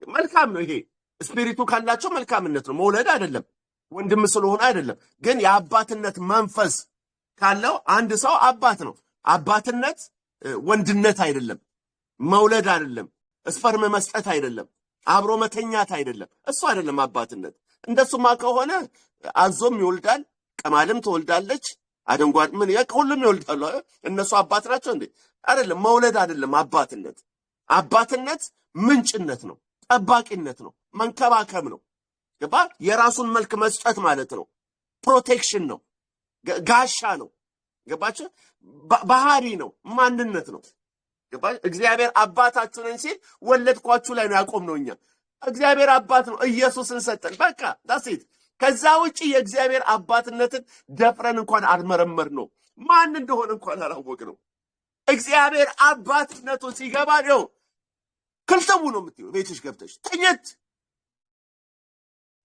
መልካም ነው ይሄ፣ spirit ኡ ካላቸው መልካምነት ነው። መውለድ አይደለም፣ ወንድም ስለሆነ አይደለም። ግን የአባትነት መንፈስ ካለው አንድ ሰው አባት ነው። አባትነት ወንድነት አይደለም፣ መውለድ አይደለም፣ sperm መስጠት አይደለም፣ አብሮ መተኛት አይደለም። እሱ አይደለም አባትነት። እንደሱማ ከሆነ አዞም ይወልዳል፣ ቅማልም ትወልዳለች፣ አደንጓድ ምን ሁሉም ይወልዳሉ። እነሱ አባት ናቸው እንዴ? አይደለም። መውለድ አይደለም አባትነት። አባትነት ምንጭነት ነው፣ ጠባቂነት ነው፣ መንከባከብ ነው። ገባ? የራሱን መልክ መስጠት ማለት ነው። Protection ነው፣ ጋሻ ነው። ገባችሁ? ባህሪ ነው፣ ማንነት ነው። ገባ? እግዚአብሔር አባታችሁ ነኝ ሲል ወለድኳችሁ ላይ ነው ያቆምነው እኛ። እግዚአብሔር አባት ነው፣ ኢየሱስን ሰጠን። በቃ that's it። ከዛ ውጭ የእግዚአብሔር አባትነትን ደፍረን እንኳን አልመረመርነው፣ ማን እንደሆነ እንኳን አላወቅነው። እግዚአብሔር አባትነቱ ሲገባ ነው ክልተው ነው የምትይው። ቤትሽ ገብተሽ ተኘት።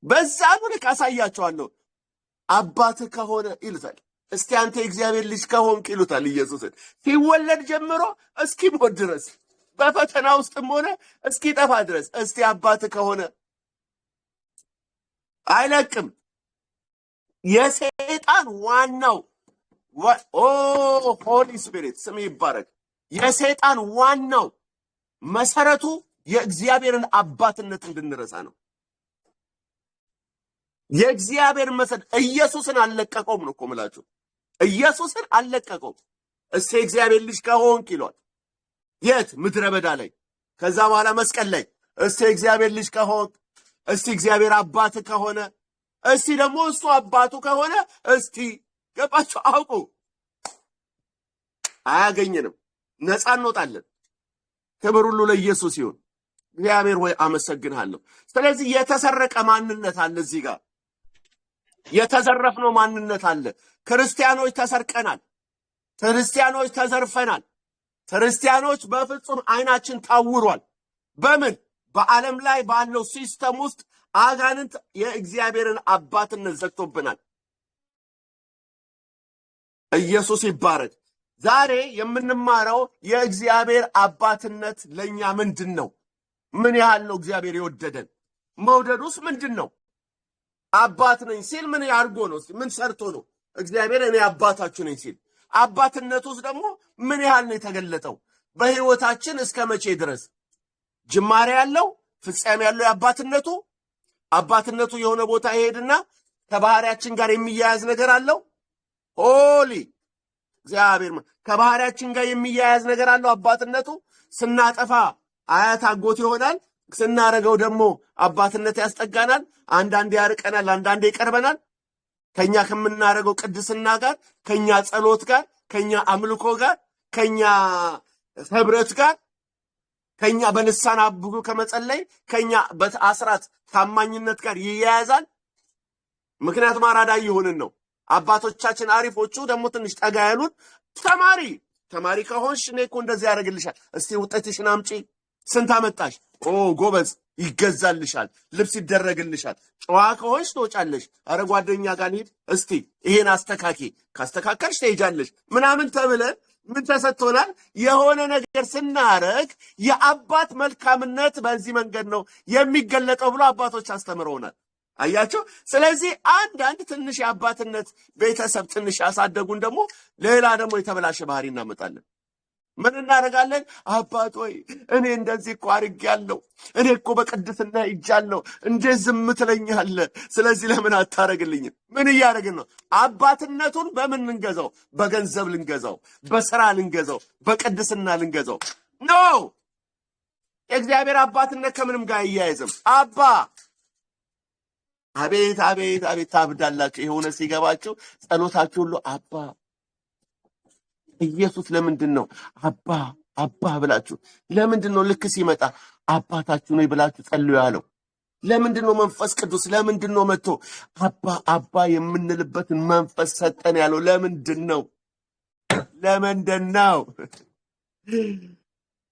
በዛኑ ልክ አሳያቸዋለሁ። አባትህ ከሆነ ይሉታል። እስቲ አንተ የእግዚአብሔር ልጅ ከሆንክ ይሉታል። ኢየሱስን ሲወለድ ጀምሮ እስኪሞት ድረስ በፈተና ውስጥም ሆነ እስኪጠፋ ድረስ እስቲ አባትህ ከሆነ አይለቅም። የሰይጣን ዋናው oh Holy Spirit ስም ይባረክ። የሰይጣን ዋናው መሰረቱ የእግዚአብሔርን አባትነት እንድንረሳ ነው። የእግዚአብሔር መሰረት ኢየሱስን አልለቀቀውም ነው እኮ የምላችሁ። ኢየሱስን አልለቀቀውም። እስቲ የእግዚአብሔር ልጅ ከሆንክ ይሏል። የት? ምድረ በዳ ላይ። ከዛ በኋላ መስቀል ላይ እስቲ የእግዚአብሔር ልጅ ከሆንክ፣ እስቲ እግዚአብሔር አባት ከሆነ፣ እስቲ ደግሞ እሱ አባቱ ከሆነ እስቲ ገባችሁ? አውቁ። አያገኘንም። ነፃ እንወጣለን። ክብር ሁሉ ለኢየሱስ ይሁን። እግዚአብሔር ሆይ አመሰግንሃለሁ። ስለዚህ የተሰረቀ ማንነት አለ፣ እዚህ ጋር የተዘረፍነው ማንነት አለ። ክርስቲያኖች ተሰርቀናል። ክርስቲያኖች ተዘርፈናል። ክርስቲያኖች በፍጹም አይናችን ታውሯል። በምን? በዓለም ላይ ባለው system ውስጥ አጋንንት የእግዚአብሔርን አባትነት ዘግቶብናል። ኢየሱስ ይባረክ። ዛሬ የምንማረው የእግዚአብሔር አባትነት ለእኛ ምንድን ነው? ምን ያህል ነው እግዚአብሔር የወደደን? መውደዱስ ምንድን ነው? አባት ነኝ ሲል ምን አድርጎ ነው? ምን ሰርቶ ነው እግዚአብሔር እኔ አባታችሁ ነኝ ሲል? አባትነቱስ ደግሞ ምን ያህል ነው የተገለጠው? በህይወታችን እስከ መቼ ድረስ ጅማሬ ያለው ፍጻሜ ያለው የአባትነቱ አባትነቱ የሆነ ቦታ ይሄድና ከባህሪያችን ጋር የሚያያዝ ነገር አለው። Holy እግዚአብሔር ከባህሪያችን ጋር የሚያያዝ ነገር አለው። አባትነቱ ስናጠፋ አያት አጎት ይሆናል። ስናረገው ደግሞ አባትነት ያስጠጋናል። አንዳንዴ ያርቀናል፣ አንዳንዴ ይቀርበናል። ከኛ ከምናረገው ቅድስና ጋር፣ ከኛ ጸሎት ጋር፣ ከኛ አምልኮ ጋር፣ ከኛ ህብረት ጋር፣ ከኛ በልሳን ብዙ ከመጸለይ፣ ከኛ በአስራት ታማኝነት ጋር ይያያዛል። ምክንያቱም አራዳ እየሆንን ነው። አባቶቻችን አሪፎቹ ደግሞ ትንሽ ጠጋ ያሉት ተማሪ ተማሪ ከሆንሽ እኔ እኮ እንደዚህ ያደርግልሻል፣ እስቲ ውጤትሽን አምጪ፣ ስንት አመጣሽ? ኦ ጎበዝ፣ ይገዛልሻል፣ ልብስ ይደረግልሻል። ጨዋ ከሆንሽ ትወጫለሽ። አረ ጓደኛ ጋር እንሂድ እስቲ ይሄን አስተካኪ፣ ካስተካከልሽ ትሄጃለሽ ምናምን ተብለን ምን ተሰጥቶናል? የሆነ ነገር ስናረግ የአባት መልካምነት በዚህ መንገድ ነው የሚገለጠው ብሎ አባቶች አስተምረውናል። አያቸው። ስለዚህ አንዳንድ ትንሽ የአባትነት ቤተሰብ ትንሽ ያሳደጉን ደግሞ ሌላ ደግሞ የተበላሸ ባህሪ እናመጣለን። ምን እናደርጋለን? አባት ወይ እኔ እንደዚህ እኮ አድርጌያለሁ፣ እኔ እኮ በቅድስና ይጃለሁ፣ እንዴት ዝም ትለኛለህ? ስለዚህ ለምን አታረግልኝም? ምን እያደረግን ነው? አባትነቱን በምን ልንገዛው? በገንዘብ ልንገዛው፣ በስራ ልንገዛው፣ በቅድስና ልንገዛው? No፣ የእግዚአብሔር አባትነት ከምንም ጋር አያያዝም። አባ አቤት አቤት አቤት፣ ታብዳላችሁ። የሆነ ሲገባችሁ ጸሎታችሁ ሁሉ አባ ኢየሱስ ለምንድን ነው አባ አባ ብላችሁ? ለምንድን ነው ልክ ሲመጣ አባታችሁ ነው ብላችሁ ጸልዩ ያለው? ለምንድን ነው መንፈስ ቅዱስ ለምንድን ነው መጥቶ አባ አባ የምንልበትን መንፈስ ሰጠን ያለው? ለምንድን ነው? ለምንድን ነው?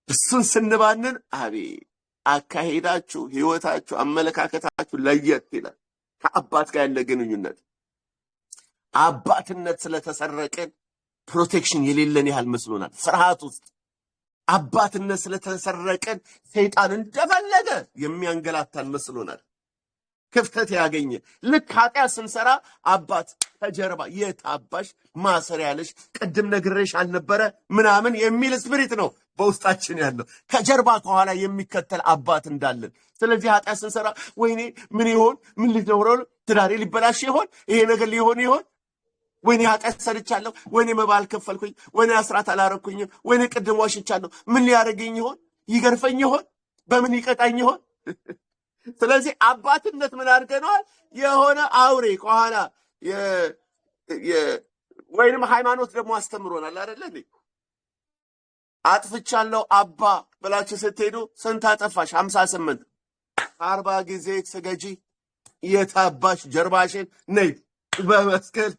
እሱን ስንባንን አቤት አካሄዳችሁ፣ ህይወታችሁ፣ አመለካከታችሁ ለየት ይላል። ከአባት ጋር ያለ ግንኙነት አባትነት ስለተሰረቀን protection የሌለን ያህል መስሎናል። ፍርሃት ውስጥ አባትነት ስለተሰረቀን ሰይጣን እንደፈለገ የሚያንገላታን መስሎናል። ክፍተት ያገኘ ልክ ኃጢአት ስንሰራ አባት ከጀርባ የት አባሽ ማሰሪያ ያለሽ ቅድም ነግሬሽ አልነበረ ምናምን የሚል spirit ነው በውስጣችን ያለው፣ ከጀርባ ከኋላ የሚከተል አባት እንዳለን። ስለዚህ ኃጢአት ስንሰራ ወይኔ ምን ይሆን፣ ምን ሊኖረው፣ ትዳሬ ሊበላሽ ይሆን፣ ይሄ ነገር ሊሆን ይሆን፣ ወይኔ ኃጢአት ሰርቻለሁ፣ ወይኔ መባ አልከፈልኩኝ፣ ወይኔ አስራት አላረኩኝም፣ ወይኔ ቅድም ዋሽቻለሁ፣ ምን ሊያደርገኝ ይሆን? ይገርፈኝ ይሆን? በምን ይቀጣኝ ይሆን? ስለዚህ አባትነት ምን አድርገነዋል? የሆነ አውሬ ከኋላ ወይንም ሃይማኖት ደግሞ አስተምሮናል አይደለ እንዴ? አጥፍቻለሁ አባ ብላችሁ ስትሄዱ ስንት አጠፋሽ? 58 40 ጊዜ ስገጂ የታባሽ ጀርባሽን ነይ በመስቀል።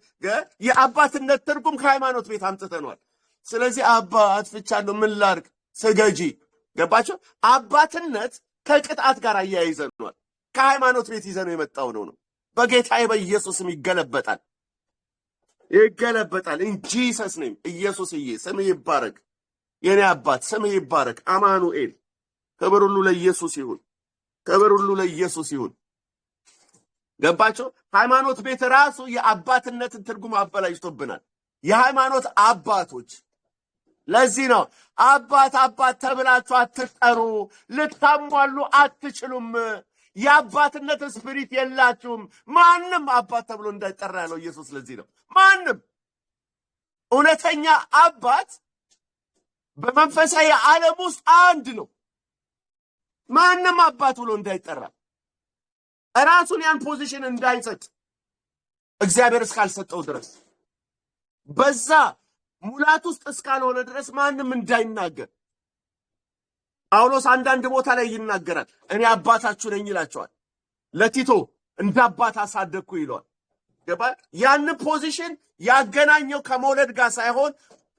የአባትነት ትርጉም ከሃይማኖት ቤት አምጥተነዋል። ስለዚህ አባ አጥፍቻለሁ ምን ላድርግ? ስገጂ። ገባቸው? አባትነት ከቅጣት ጋር አያይዘነዋል። ከሃይማኖት ቤት ይዘነው የመጣው ነው። በጌታዬ በኢየሱስም ይገለበጣል፣ ይገለበጣል። In Jesus name። ኢየሱስዬ ስምህ ይባረክ፣ የኔ አባት ስምህ ይባረክ። አማኑኤል፣ ክብር ሁሉ ለኢየሱስ ይሁን። ክብር ሁሉ ለኢየሱስ ይሁን። ገባቸው? ሃይማኖት ቤት ራሱ የአባትነትን ትርጉም አበላሽቶብናል። የሃይማኖት አባቶች፣ ለዚህ ነው አባት አባት ተብላችሁ አትጠሩ፣ ልታሟሉ አትችሉም፣ የአባትነት spirit የላችሁም። ማንም አባት ተብሎ እንዳይጠራ ያለው ኢየሱስ ለዚህ ነው። ማንም እውነተኛ አባት በመንፈሳዊ ዓለም ውስጥ አንድ ነው። ማንም አባት ብሎ እንዳይጠራ፣ ራሱን ያን position እንዳይሰጥ፣ እግዚአብሔር እስካልሰጠው ድረስ፣ በዛ ሙላት ውስጥ እስካልሆነ ድረስ ማንም እንዳይናገር። ጳውሎስ አንዳንድ ቦታ ላይ ይናገራል። እኔ አባታችሁ ነኝ ይላቸዋል። ለቲቶ እንደ አባት አሳደግኩ ይለዋል። ገባ? ያን position ያገናኘው ከመውለድ ጋር ሳይሆን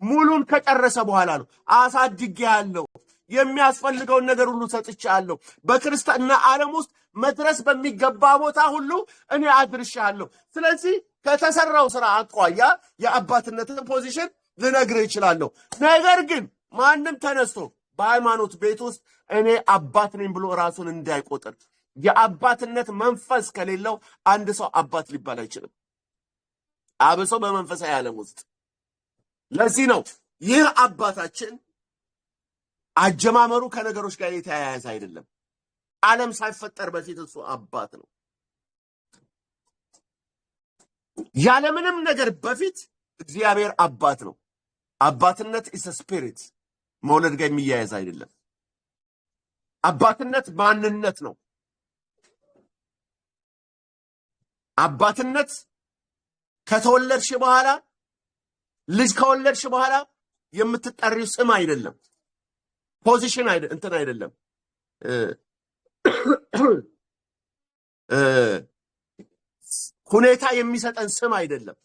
ሙሉን ከጨረሰ በኋላ ነው። አሳድጌሃለሁ፣ የሚያስፈልገውን ነገር ሁሉ ሰጥቼሃለሁ። በክርስትና ዓለም ውስጥ መድረስ በሚገባ ቦታ ሁሉ እኔ አድርሼሃለሁ። ስለዚህ ከተሰራው ስራ አኳያ የአባትነትን position ልነግርህ እችላለሁ። ነገር ግን ማንም ተነስቶ በሃይማኖት ቤት ውስጥ እኔ አባት ነኝ ብሎ ራሱን እንዳይቆጥር። የአባትነት መንፈስ ከሌለው አንድ ሰው አባት ሊባል አይችልም፣ አብሶ በመንፈሳዊ ዓለም ውስጥ። ለዚህ ነው ይህ አባታችን አጀማመሩ ከነገሮች ጋር የተያያዘ አይደለም። ዓለም ሳይፈጠር በፊት እሱ አባት ነው። ያለምንም ነገር በፊት እግዚአብሔር አባት ነው። አባትነት is spirit፣ መውለድ ጋር የሚያያዝ አይደለም። አባትነት ማንነት ነው። አባትነት ከተወለድሽ በኋላ፣ ልጅ ከወለድሽ በኋላ የምትጠሪው ስም አይደለም። Position እንትን አይደለም። ሁኔታ የሚሰጠን ስም አይደለም።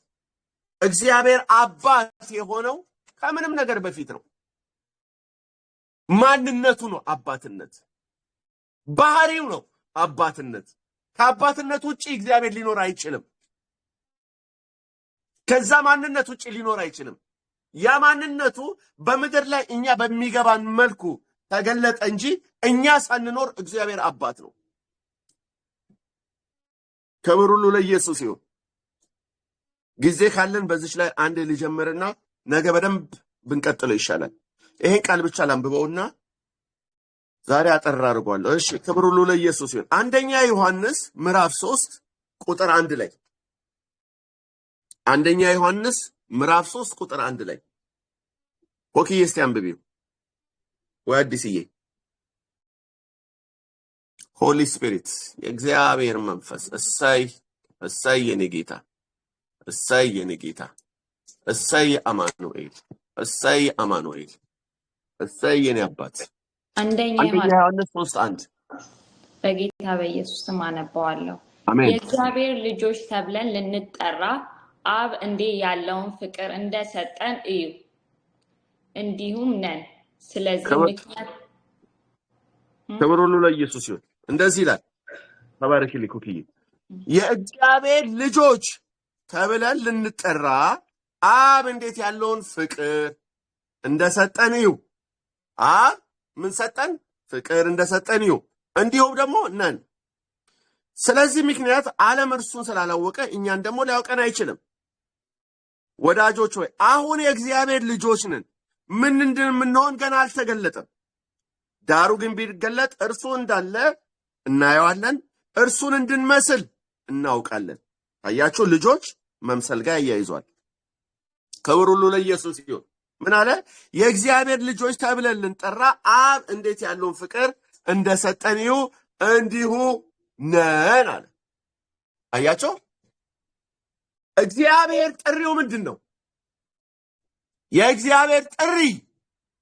እግዚአብሔር አባት የሆነው ከምንም ነገር በፊት ነው። ማንነቱ ነው አባትነት፣ ባህሪው ነው አባትነት። ከአባትነት ውጭ እግዚአብሔር ሊኖር አይችልም። ከዛ ማንነት ውጭ ሊኖር አይችልም። ያ ማንነቱ በምድር ላይ እኛ በሚገባን መልኩ ተገለጠ እንጂ እኛ ሳንኖር እግዚአብሔር አባት ነው። ክብር ሁሉ ለኢየሱስ ይሁን። ጊዜ ካለን በዚች ላይ አንድ ልጀምርና ነገ በደንብ ብንቀጥለው ይሻላል። ይሄን ቃል ብቻ ላንብበውና ዛሬ አጠር አድርጓለሁ። እሺ፣ ክብር ሁሉ ለኢየሱስ ይሁን። አንደኛ ዮሐንስ ምዕራፍ 3 ቁጥር 1 ላይ፣ አንደኛ ዮሐንስ ምዕራፍ 3 ቁጥር 1 ላይ፣ ኮክዬ እስቲ አንብቢው ወይ አዲስዬ። Holy Spirit፣ የእግዚአብሔር መንፈስ፣ እሰይ እሰይ የኔ ጌታ፣ እሰይ የኔ ጌታ፣ እሰይ አማኑኤል፣ እሰይ አማኑኤል፣ እሰይ የኔ አባት። አንደኛ አንደኛ ዮሐንስ ዮሐንስ 3:1። በጌታ በኢየሱስ ስም አነባዋለሁ። አሜን። የእግዚአብሔር ልጆች ተብለን ልንጠራ አብ እንዲህ ያለውን ፍቅር እንደሰጠን እዩ፣ እንዲሁም ነን። ስለዚህ ምክንያት ክብር ሁሉ ለኢየሱስ ይሁን። እንደዚህ ይላል። ተባረኪልኝ ኩክዬ። የእግዚአብሔር ልጆች ተብለን ልንጠራ አብ እንዴት ያለውን ፍቅር እንደሰጠን እዩ። አብ ምን ሰጠን? ፍቅር እንደሰጠን እዩ። እንዲሁም ደግሞ ነን። ስለዚህ ምክንያት ዓለም እርሱን ስላላወቀ እኛን ደግሞ ሊያውቀን አይችልም። ወዳጆች ሆይ፣ አሁን የእግዚአብሔር ልጆች ነን። ምን እንደምንሆን ገና አልተገለጠም። ዳሩ ግን ቢገለጥ እርሱ እንዳለ እናየዋለን፣ እርሱን እንድንመስል እናውቃለን። ታያችሁ፣ ልጆች መምሰል ጋር ያያይዟል። ክብር ሁሉ ለኢየሱስ ይሁን። ምን አለ? የእግዚአብሔር ልጆች ተብለን ልንጠራ አብ እንዴት ያለውን ፍቅር እንደሰጠን እዩ፣ እንዲሁ ነን አለ። አያቸው፣ እግዚአብሔር ጥሪው ምንድን ነው? የእግዚአብሔር ጥሪ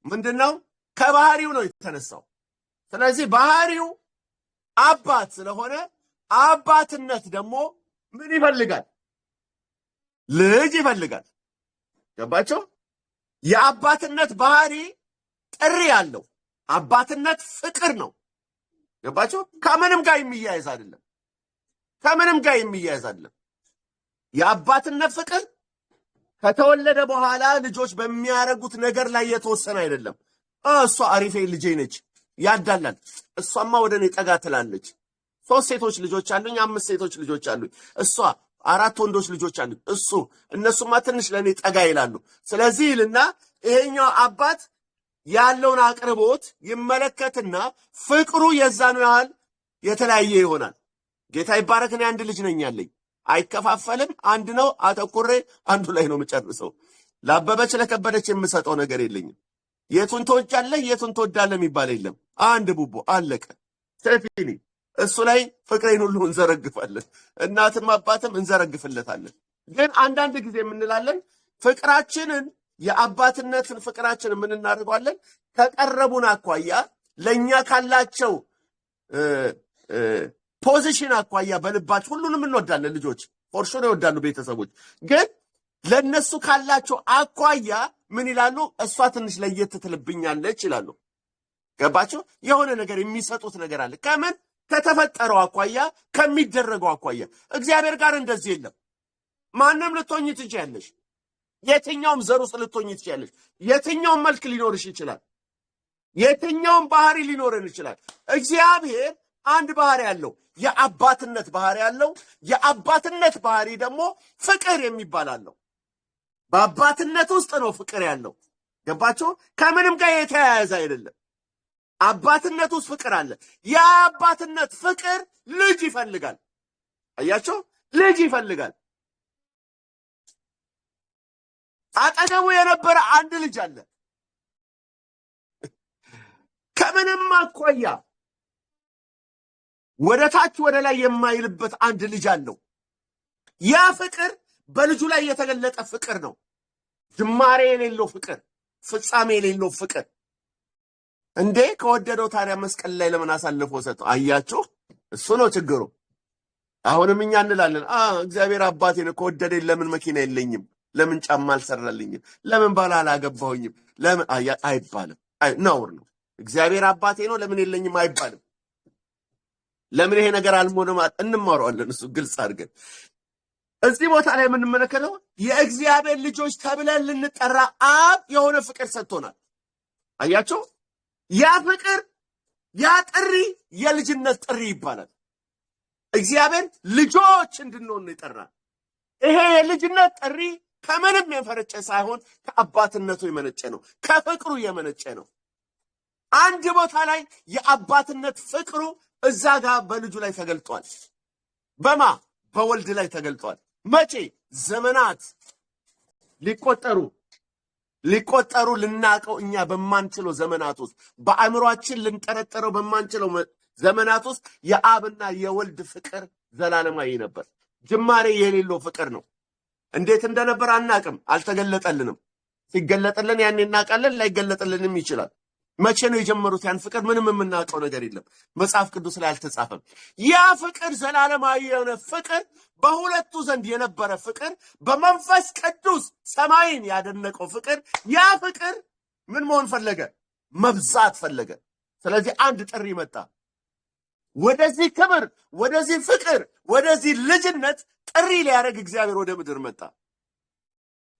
ምንድን ነው? ከባህሪው ነው የተነሳው። ስለዚህ ባህሪው አባት ስለሆነ አባትነት ደግሞ ምን ይፈልጋል? ልጅ ይፈልጋል። ገባቸው? የአባትነት ባህሪ ጥሪ አለው። አባትነት ፍቅር ነው። ገባችሁ? ከምንም ጋር የሚያያዝ አይደለም። ከምንም ጋር የሚያያዝ አይደለም። የአባትነት ፍቅር ከተወለደ በኋላ ልጆች በሚያረጉት ነገር ላይ የተወሰነ አይደለም። እሷ አሪፌ ልጄ ነች ያዳላል። እሷማ ወደ እኔ ጠጋ ትላለች። 3 ሴቶች ልጆች አሉኝ፣ 5 ሴቶች ልጆች አሉኝ። እሷ 4 ወንዶች ልጆች አሉኝ። እሱ እነሱማ ትንሽ ለኔ ጠጋ ይላሉ። ስለዚህ ይልና ይሄኛው አባት ያለውን አቅርቦት ይመለከትና ፍቅሩ የዛኑ ያህል የተለያየ ይሆናል። ጌታ ይባረክ። እኔ አንድ ልጅ ነኝ ያለኝ፣ አይከፋፈልም። አንድ ነው። አተኩሬ አንዱ ላይ ነው የምጨርሰው። ላበበች ለከበደች የምሰጠው ነገር የለኝም። የቱን ትወጃለህ የቱን ትወዳለህ የሚባል የለም። አንድ ቡቦ አለቀ። ሰፊኒ እሱ ላይ ፍቅሬን ሁሉ እንዘረግፋለን። እናትም አባትም እንዘረግፍለታለን። ግን አንዳንድ ጊዜ የምንላለን ፍቅራችንን የአባትነትን ፍቅራችንን ምን እናደርገዋለን? ከቀረቡን አኳያ ለኛ ካላቸው position አኳያ በልባችን ሁሉንም እንወዳለን። ልጆች for sure ይወዳሉ ቤተሰቦች። ግን ለነሱ ካላቸው አኳያ ምን ይላሉ? እሷ ትንሽ ለየት ትልብኛለች ይላሉ። ገባቸው? የሆነ ነገር የሚሰጡት ነገር አለ። ከምን ከተፈጠረው አኳያ ከሚደረገው አኳያ። እግዚአብሔር ጋር እንደዚህ የለም። ማንም ልትሆኚ ትችያለሽ። የትኛውም ዘር ውስጥ ልትሆኚ ትችያለሽ። የትኛውም መልክ ሊኖርሽ ይችላል። የትኛውም ባህሪ ሊኖረን ይችላል። እግዚአብሔር አንድ ባህሪ አለው፣ የአባትነት ባህሪ አለው። የአባትነት ባህሪ ደግሞ ፍቅር የሚባል አለው። በአባትነት ውስጥ ነው ፍቅር ያለው። ገባችሁ? ከምንም ጋር የተያያዘ አይደለም። አባትነት ውስጥ ፍቅር አለ። የአባትነት ፍቅር ልጅ ይፈልጋል። አያችሁ? ልጅ ይፈልጋል። አጠገቡ የነበረ አንድ ልጅ አለ። ከምንም አኳያ ወደ ታች ወደ ላይ የማይልበት አንድ ልጅ አለው። ያ ፍቅር በልጁ ላይ የተገለጠ ፍቅር ነው። ጅማሬ የሌለው ፍቅር፣ ፍጻሜ የሌለው ፍቅር። እንዴ ከወደደው ታዲያ መስቀል ላይ ለምን አሳልፎ ሰጠው? አያችሁ፣ እሱ ነው ችግሩ። አሁንም እኛ እንላለን እግዚአብሔር አባቴ ነው፣ ከወደደኝ ለምን መኪና የለኝም? ለምን ጫማ አልሰራልኝም? ለምን ባል አላገባሁኝም? ለምን አይባልም። ነውር ነው። እግዚአብሔር አባቴ ነው ለምን የለኝም አይባልም። ለምን ይሄ ነገር አልሆነም እንማረዋለን። እሱ ግልጽ አድርገን እዚህ ቦታ ላይ የምንመለከተው የእግዚአብሔር ልጆች ተብለን ልንጠራ አብ የሆነ ፍቅር ሰጥቶናል። አያችሁ፣ ያ ፍቅር ያ ጥሪ የልጅነት ጥሪ ይባላል። እግዚአብሔር ልጆች እንድንሆን ነው የጠራን። ይሄ የልጅነት ጥሪ ከምንም የፈረጨ ሳይሆን ከአባትነቱ የመነጨ ነው፣ ከፍቅሩ የመነጨ ነው። አንድ ቦታ ላይ የአባትነት ፍቅሩ እዛ ጋር በልጁ ላይ ተገልጧል። በማ በወልድ ላይ ተገልጧል። መቼ? ዘመናት ሊቆጠሩ ልናቀው እኛ በማንችለው ዘመናት ውስጥ፣ በአእምሯችን ልንጠረጠረው በማንችለው ዘመናት ውስጥ የአብና የወልድ ፍቅር ዘላለማዊ ነበር። ጅማሬ የሌለው ፍቅር ነው። እንዴት እንደነበር አናቅም፣ አልተገለጠልንም። ሲገለጥልን ያኔ እናውቃለን፣ ላይገለጥልንም ይችላል። መቼ ነው የጀመሩት ያን ፍቅር? ምንም የምናውቀው ነገር የለም። መጽሐፍ ቅዱስ ላይ አልተጻፈም። ያ ፍቅር ዘላለማዊ የሆነ ፍቅር፣ በሁለቱ ዘንድ የነበረ ፍቅር፣ በመንፈስ ቅዱስ ሰማይን ያደነቀው ፍቅር፣ ያ ፍቅር ምን መሆን ፈለገ? መብዛት ፈለገ። ስለዚህ አንድ ጥሪ መጣ። ወደዚህ ክብር፣ ወደዚህ ፍቅር፣ ወደዚህ ልጅነት ጥሪ ሊያደርግ እግዚአብሔር ወደ ምድር መጣ።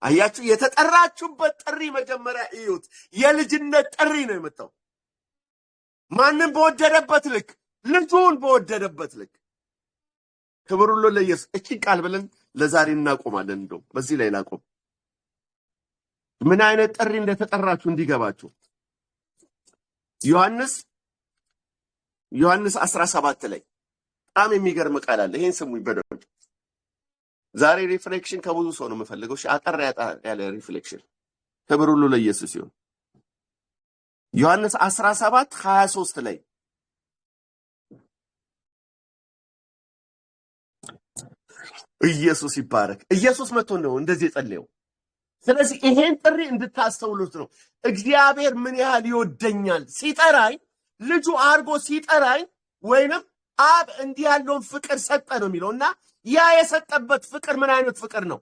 አያችሁ፣ የተጠራችሁበት ጥሪ መጀመሪያ እዩት። የልጅነት ጥሪ ነው የመጣው። ማንም በወደደበት ልክ፣ ልጁን በወደደበት ልክ። ክብር ሁሉ ለኢየሱስ። እቺን ቃል ብለን ለዛሬ እናቆማለን። እንደው በዚህ ላይ ላቆም። ምን አይነት ጥሪ እንደተጠራችሁ እንዲገባችሁ ዮሐንስ 17 ላይ በጣም የሚገርም ቃል አለ። ይሄን ስሙኝ በደንብ። ዛሬ reflection ከብዙ ሰው ነው የምፈልገው። እሺ፣ አጠር ያለ reflection። ክብር ሁሉ ለኢየሱስ ይሁን። ዮሐንስ 17:23 ላይ ኢየሱስ ይባረክ። ኢየሱስ መጥቶ ነው እንደዚህ የጸለየው። ስለዚህ ይሄን ጥሪ እንድታስተውሉት ነው። እግዚአብሔር ምን ያህል ይወደኛል ሲጠራኝ፣ ልጁ አድርጎ ሲጠራኝ፣ ወይንም አብ እንዲህ ያለውን ፍቅር ሰጠ ነው የሚለውና ያ የሰጠበት ፍቅር ምን አይነት ፍቅር ነው?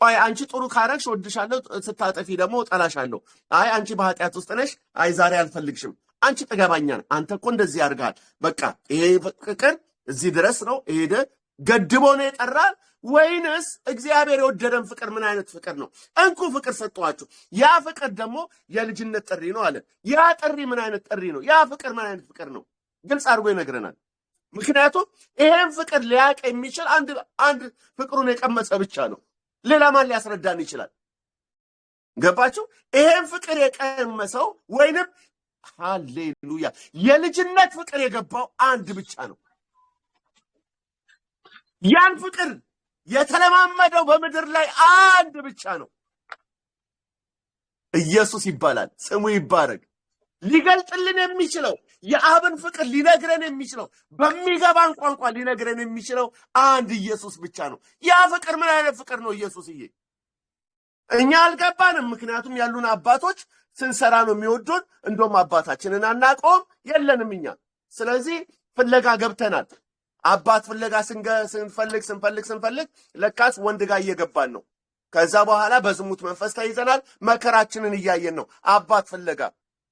ቆይ አንቺ ጥሩ ካረግሽ ወድሻለሁ፣ ስታጠፊ ደግሞ ጠላሻለሁ። አይ አንቺ በኃጢአት ውስጥ ነሽ፣ አይ ዛሬ አልፈልግሽም አንቺ ጥጋበኛ ነህ፣ አንተ እኮ እንደዚህ ያደርጋል። በቃ ይሄ ፍቅር እዚህ ድረስ ነው፣ ሄደ ገድቦ ነው የጠራን ወይንስ እግዚአብሔር የወደደን ፍቅር ምን አይነት ፍቅር ነው? እንኩ ፍቅር ሰጠኋችሁ። ያ ፍቅር ደግሞ የልጅነት ጥሪ ነው አለ። ያ ጥሪ ምን አይነት ጥሪ ነው? ያ ፍቅር ምን አይነት ፍቅር ነው? ግልጽ አድርጎ ይነግረናል። ምክንያቱም ይሄን ፍቅር ሊያውቅ የሚችል አንድ ፍቅሩን የቀመሰ ብቻ ነው። ሌላ ማን ሊያስረዳን ይችላል? ገባችሁ? ይሄን ፍቅር የቀመሰው ወይንም ሃሌሉያ የልጅነት ፍቅር የገባው አንድ ብቻ ነው። ያን ፍቅር የተለማመደው በምድር ላይ አንድ ብቻ ነው። ኢየሱስ ይባላል። ስሙ ይባረክ። ሊገልጥልን የሚችለው የአብን ፍቅር ሊነግረን የሚችለው በሚገባን ቋንቋ ሊነግረን የሚችለው አንድ ኢየሱስ ብቻ ነው። ያ ፍቅር ምን አይነት ፍቅር ነው? ኢየሱስዬ እኛ አልገባንም። ምክንያቱም ያሉን አባቶች ስንሰራ ነው የሚወዱን። እንደውም አባታችንን አናውቀውም፣ የለንም እኛ። ስለዚህ ፍለጋ ገብተናል። አባት ፍለጋ ስንፈልግ ስንፈልግ ስንፈልግ ለካስ ወንድ ጋር እየገባን ነው። ከዛ በኋላ በዝሙት መንፈስ ተይዘናል። መከራችንን እያየን ነው አባት ፍለጋ።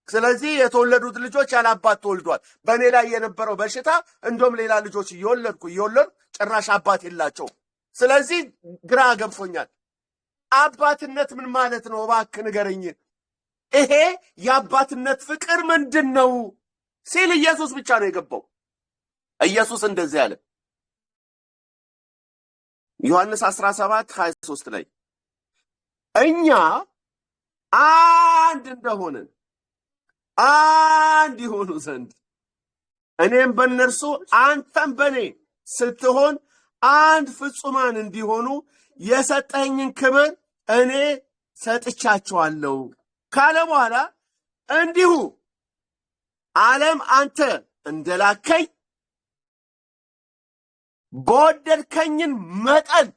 ስለዚህ የተወለዱት ልጆች ያለ አባት ተወልዷል። በእኔ ላይ የነበረው በሽታ እንደውም ሌላ ልጆች እየወለድኩ እየወለድኩ ጭራሽ አባት የላቸውም። ስለዚህ ግራ ገብቶኛል። አባትነት ምን ማለት ነው? እባክህ ንገረኝ። ይሄ የአባትነት ፍቅር ምንድን ነው ሲል ኢየሱስ ብቻ ነው የገባው። ኢየሱስ እንደዚህ አለ። ዮሐንስ 17:23 ላይ እኛ አንድ እንደሆንን አንድ ይሆኑ ዘንድ እኔም በእነርሱ አንተም በእኔ ስትሆን አንድ ፍጹማን እንዲሆኑ የሰጠኝን ክብር እኔ ሰጥቻቸዋለሁ ካለ በኋላ እንዲሁ ዓለም አንተ እንደላከኝ በወደድከኝን መጠን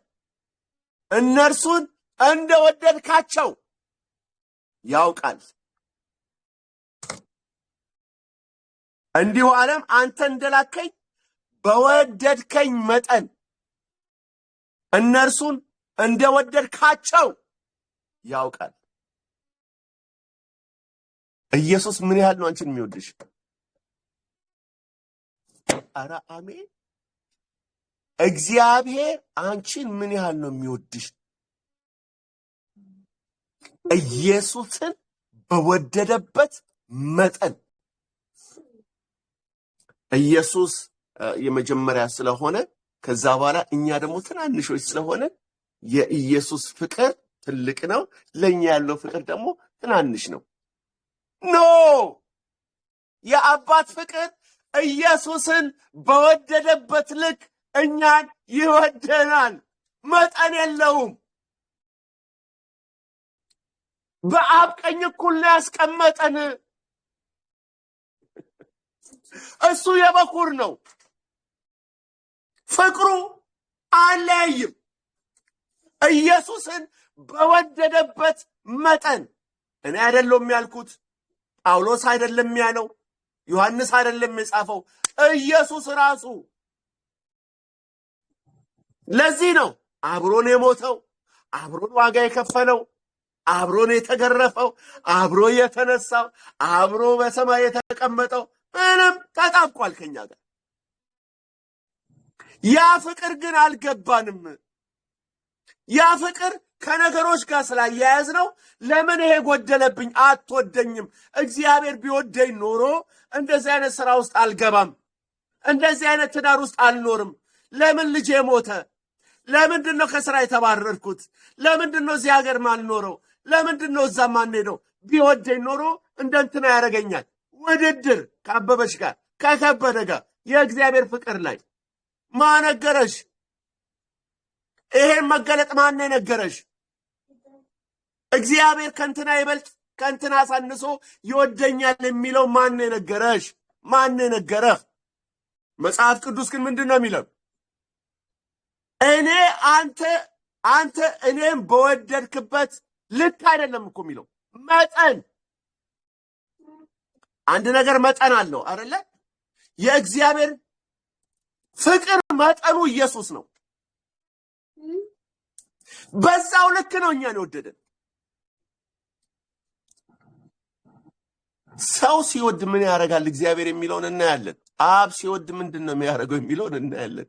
እነርሱን እንደወደድካቸው ያውቃል። እንዲሁ ዓለም አንተ እንደላከኝ በወደድከኝ መጠን እነርሱን እንደወደድካቸው ያውቃል። ኢየሱስ ምን ያህል ነው አንቺን የሚወድሽ? ኧረ አሜን። እግዚአብሔር አንቺን ምን ያህል ነው የሚወድሽ? ኢየሱስን በወደደበት መጠን። ኢየሱስ የመጀመሪያ ስለሆነ ከዛ በኋላ እኛ ደግሞ ትናንሾች ስለሆነ የኢየሱስ ፍቅር ትልቅ ነው፣ ለኛ ያለው ፍቅር ደግሞ ትናንሽ ነው። No የአባት ፍቅር ኢየሱስን በወደደበት ልክ እኛን ይወደናል። መጠን የለውም። በአብ ቀኝ እኩል ነው ያስቀመጠን። እሱ የበኩር ነው። ፍቅሩ አለያይም። ኢየሱስን በወደደበት መጠን እኔ አይደለም ያልኩት፣ ጳውሎስ አይደለም ያለው፣ ዮሐንስ አይደለም የጻፈው፣ ኢየሱስ ራሱ። ለዚህ ነው አብሮን የሞተው፣ አብሮን ዋጋ የከፈለው፣ አብሮን የተገረፈው፣ አብሮ የተነሳው፣ አብሮ በሰማይ የተቀመጠው። ምንም ተጣብቋል ከኛ ጋር። ያ ፍቅር ግን አልገባንም። ያ ፍቅር ከነገሮች ጋር ስላያያዝ ነው። ለምን ይሄ ጎደለብኝ? አትወደኝም። እግዚአብሔር ቢወደኝ ኖሮ እንደዚህ አይነት ስራ ውስጥ አልገባም፣ እንደዚህ አይነት ትዳር ውስጥ አልኖርም። ለምን ልጄ ሞተ? ለምንድን ነው ከስራ የተባረርኩት? ለምንድን ነው እዚህ ሀገር ማልኖረው? ለምንድን ነው እዛ ማንሄደው? ቢወደኝ ኖሮ እንደ እንትና ያደርገኛል። ውድድር ከአበበች ጋር ከከበደ ጋር የእግዚአብሔር ፍቅር ላይ ማነገረሽ? ይሄን መገለጥ ማን ነገረሽ? እግዚአብሔር ከእንትና ይበልጥ ከእንትና አሳንሶ ይወደኛል የሚለው ማን ነገረሽ? ማን ነገረህ? መጽሐፍ ቅዱስ ግን ምንድን ነው የሚለው? እኔ አንተ እኔም በወደድክበት ልክ አይደለም እኮ የሚለው መጠን። አንድ ነገር መጠን አለው አይደለ? የእግዚአብሔር ፍቅር መጠኑ ኢየሱስ ነው። በዛው ልክ ነው እኛን የወደደን። ሰው ሲወድ ምን ያደርጋል እግዚአብሔር የሚለውን እናያለን። አብ ሲወድ ምንድን ነው የሚያደርገው የሚለውን እናያለን።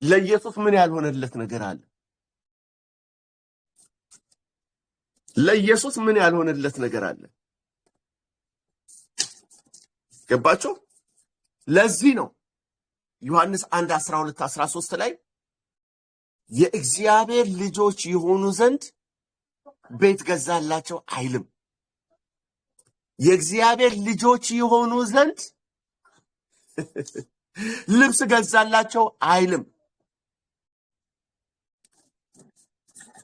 ለኢየሱስ ምን ያልሆነለት ነገር አለ? ለኢየሱስ ምን ያልሆነለት ነገር አለ? ገባችሁ? ለዚህ ነው ዮሐንስ 1 12 13 ላይ የእግዚአብሔር ልጆች የሆኑ ዘንድ ቤት ገዛላቸው አይልም። የእግዚአብሔር ልጆች የሆኑ ዘንድ ልብስ ገዛላቸው አይልም።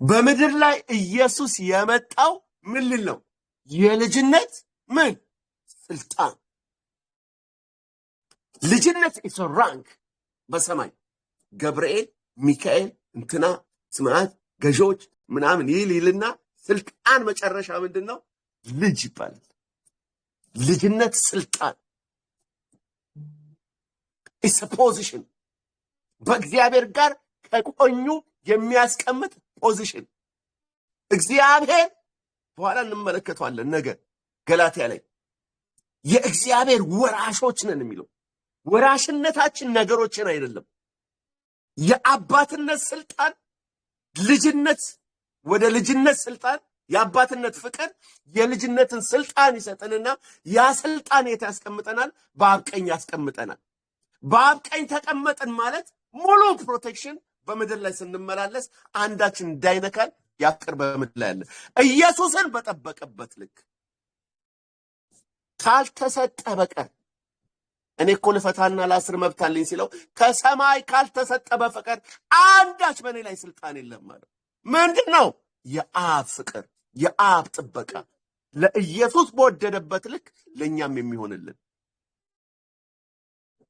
በምድር ላይ ኢየሱስ የመጣው ምን ሊል ነው? የልጅነት ምን ስልጣን። ልጅነት is rank በሰማይ ገብርኤል፣ ሚካኤል፣ እንትና ስምዓት ገዢዎች ምናምን ይል ይልና ስልጣን መጨረሻ ምንድን ነው? ልጅ ይባላል። ልጅነት ስልጣን is position በእግዚአብሔር ጋር ከቀኙ የሚያስቀምጥ position። እግዚአብሔር በኋላ እንመለከተዋለን ነገ ገላትያ ላይ የእግዚአብሔር ወራሾች ነን የሚለው ወራሽነታችን ነገሮችን አይደለም። የአባትነት ስልጣን ልጅነት ወደ ልጅነት ስልጣን የአባትነት ፍቅር የልጅነትን ስልጣን ይሰጠንና ያ ስልጣን የት ያስቀምጠናል? በአብ ቀኝ ያስቀምጠናል። በአብ ቀኝ ተቀመጥን ማለት ሙሉ protection በምድር ላይ ስንመላለስ አንዳችን እንዳይነካን ያ ፍቅር በምድር ላይ አለ። ኢየሱስን በጠበቀበት ልክ ካልተሰጠ በቀር እኔ እኮ ልፈታና ላስር መብት አለኝ ሲለው ከሰማይ ካልተሰጠ በፈቀር አንዳች በእኔ ላይ ስልጣን የለም ማለት ምንድን ነው? የአብ ፍቅር፣ የአብ ጥበቃ ለኢየሱስ በወደደበት ልክ ለእኛም የሚሆንልን።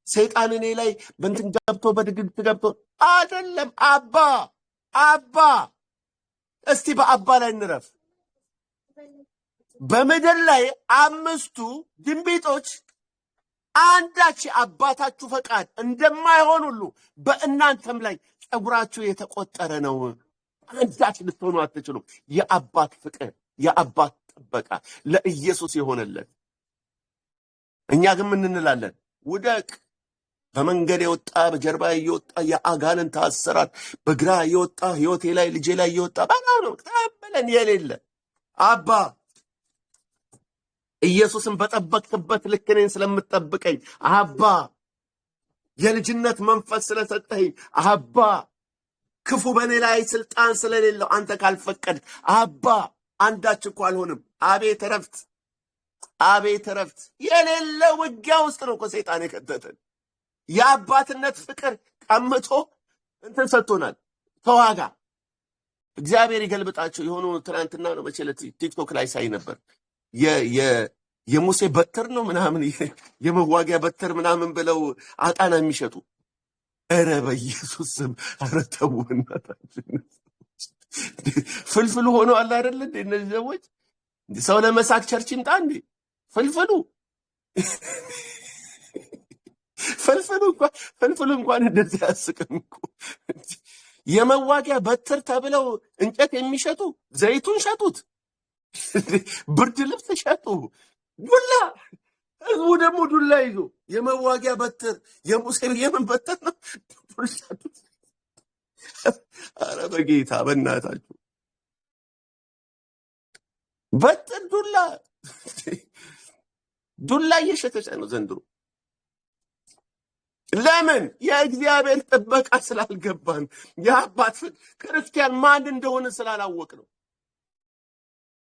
ሰይጣን እኔ ላይ በእንትን ገብቶ በድግግት ገብቶ አይደለም። አባ አባ፣ እስቲ በአባ ላይ እንረፍ። በምድር ላይ 5ቱ ድንቢጦች አንዳች የአባታችሁ ፈቃድ እንደማይሆን ሁሉ በእናንተም ላይ ፀጉራችሁ የተቆጠረ ነው። አንዳች ልትሆኑ አትችሉም። የአባት ፍቅር፣ የአባት ጥበቃ ለኢየሱስ የሆነለት። እኛ ግን ምን እንላለን? ውደቅ፣ በመንገድ የወጣ በጀርባ የወጣ የአጋንንት አሰራር፣ በግራ የወጣ ህይወቴ ላይ ልጄ ላይ የወጣ በጣም ነው ተበለን የሌለ አባ ኢየሱስን በጠበቅክበት ልክ እኔን ስለምትጠብቀኝ አባ፣ የልጅነት መንፈስ ስለሰጠኝ አባ፣ ክፉ በእኔ ላይ ስልጣን ስለሌለው አንተ ካልፈቀድ አባ አንዳች እኮ አልሆንም። አቤት እረፍት፣ አቤት እረፍት። የሌለ ውጊያ ውስጥ ነው እኮ ሰይጣን የከተተን። የአባትነት ፍቅር ቀምቶ እንትን ሰጥቶናል። ተዋጋ። እግዚአብሔር ይገልብጣቸው። የሆኑ ትናንትና ነው መቼ ዕለት ቲክቶክ ላይ ሳይ ነበር የሙሴ በትር ነው ምናምን የመዋጊያ በትር ምናምን ብለው አጣና የሚሸጡ። ኧረ በኢየሱስ ስም ኧረ ተው እናታችን። ፍልፍሉ ሆኖ አለ አይደል እንዴ እነዚህ ሰዎች? ሰው ለመሳቅ church ይምጣ እንዴ? ፍልፍሉ ፍልፍሉ እንኳን እንደዚህ አያስቅም እኮ። የመዋጊያ በትር ተብለው እንጨት የሚሸጡ ዘይቱን ሸጡት፣ ብርድ ልብስ ሸጡ፣ ዱላ። ህዝቡ ደግሞ ዱላ ይዞ የመዋጊያ በትር የሙሴ የምን በትር ነው? ኧረ በጌታ በእናታችሁ በትር ዱላ ዱላ እየሸተች ነው ዘንድሮ። ለምን? የእግዚአብሔር ጥበቃ ስላልገባን፣ የአባት ክርስቲያን ማን እንደሆነ ስላላወቅ ነው።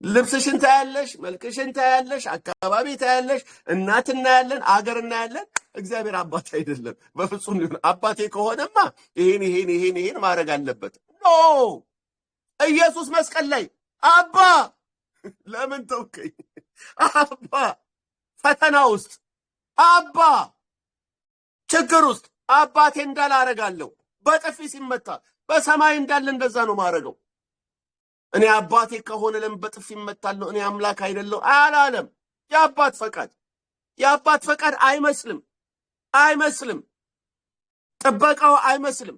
ልብስሽን ታያለሽ፣ መልክሽን ታያለሽ፣ አካባቢ ታያለሽ፣ እናት እናያለን፣ አገር እናያለን። እግዚአብሔር አባት አይደለም በፍጹም። ሊሆን አባቴ ከሆነማ ይሄን ይሄን ይሄን ይሄን ማድረግ አለበት። No ኢየሱስ መስቀል ላይ አባ ለምን ተውከኝ? አባ ፈተና ውስጥ፣ አባ ችግር ውስጥ አባቴ እንዳላረጋለሁ። በጥፊ ሲመታ በሰማይ እንዳለ እንደዛ ነው ማረገው። እኔ አባቴ ከሆነ ለምን በጥፊ እመታለሁ? እኔ አምላክ አይደለሁ አላለም። የአባት ፈቃድ የአባት ፈቃድ አይመስልም፣ አይመስልም፣ ጥበቃው አይመስልም።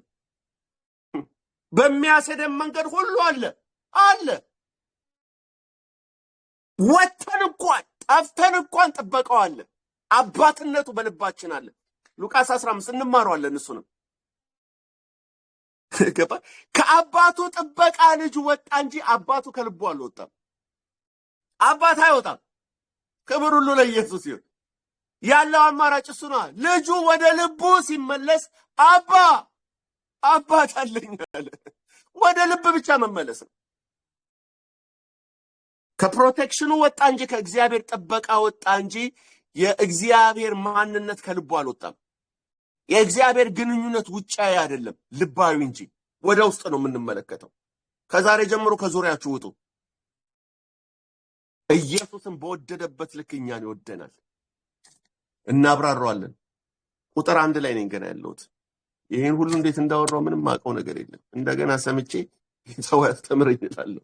በሚያሰደም መንገድ ሁሉ አለ አለ። ወተን እንኳን ጠፍተን እንኳን ጥበቃው አለ። አባትነቱ በልባችን አለ። ሉቃስ 15 እንማረዋለን። እሱንም ገባ። ከአባቱ ጥበቃ ልጁ ወጣ እንጂ አባቱ ከልቡ አልወጣም። አባት አይወጣም። ክብር ሁሉ ለኢየሱስ ይሁን። ያለው አማራጭ እሱ ነው። ልጁ ወደ ልቡ ሲመለስ አባ አባት አለኝ አለ። ወደ ልብ ብቻ መመለስ ነው። ከ protection ኑ ወጣ እንጂ፣ ከእግዚአብሔር ጥበቃ ወጣ እንጂ የእግዚአብሔር ማንነት ከልቡ አልወጣም። የእግዚአብሔር ግንኙነት ውጫዊ አይደለም፣ ልባዊ እንጂ ወደ ውስጥ ነው የምንመለከተው። ከዛሬ ጀምሮ ከዙሪያችሁ ውጡ። ኢየሱስን በወደደበት ልክ እኛን ይወደናል። እናብራራዋለን። ቁጥር 1 ላይ ነኝ ገና ያለሁት። ይሄን ሁሉ እንዴት እንዳወራው ምንም አውቀው ነገር የለም። እንደገና ሰምቼ ሰው ያስተምረኝ እላለሁ።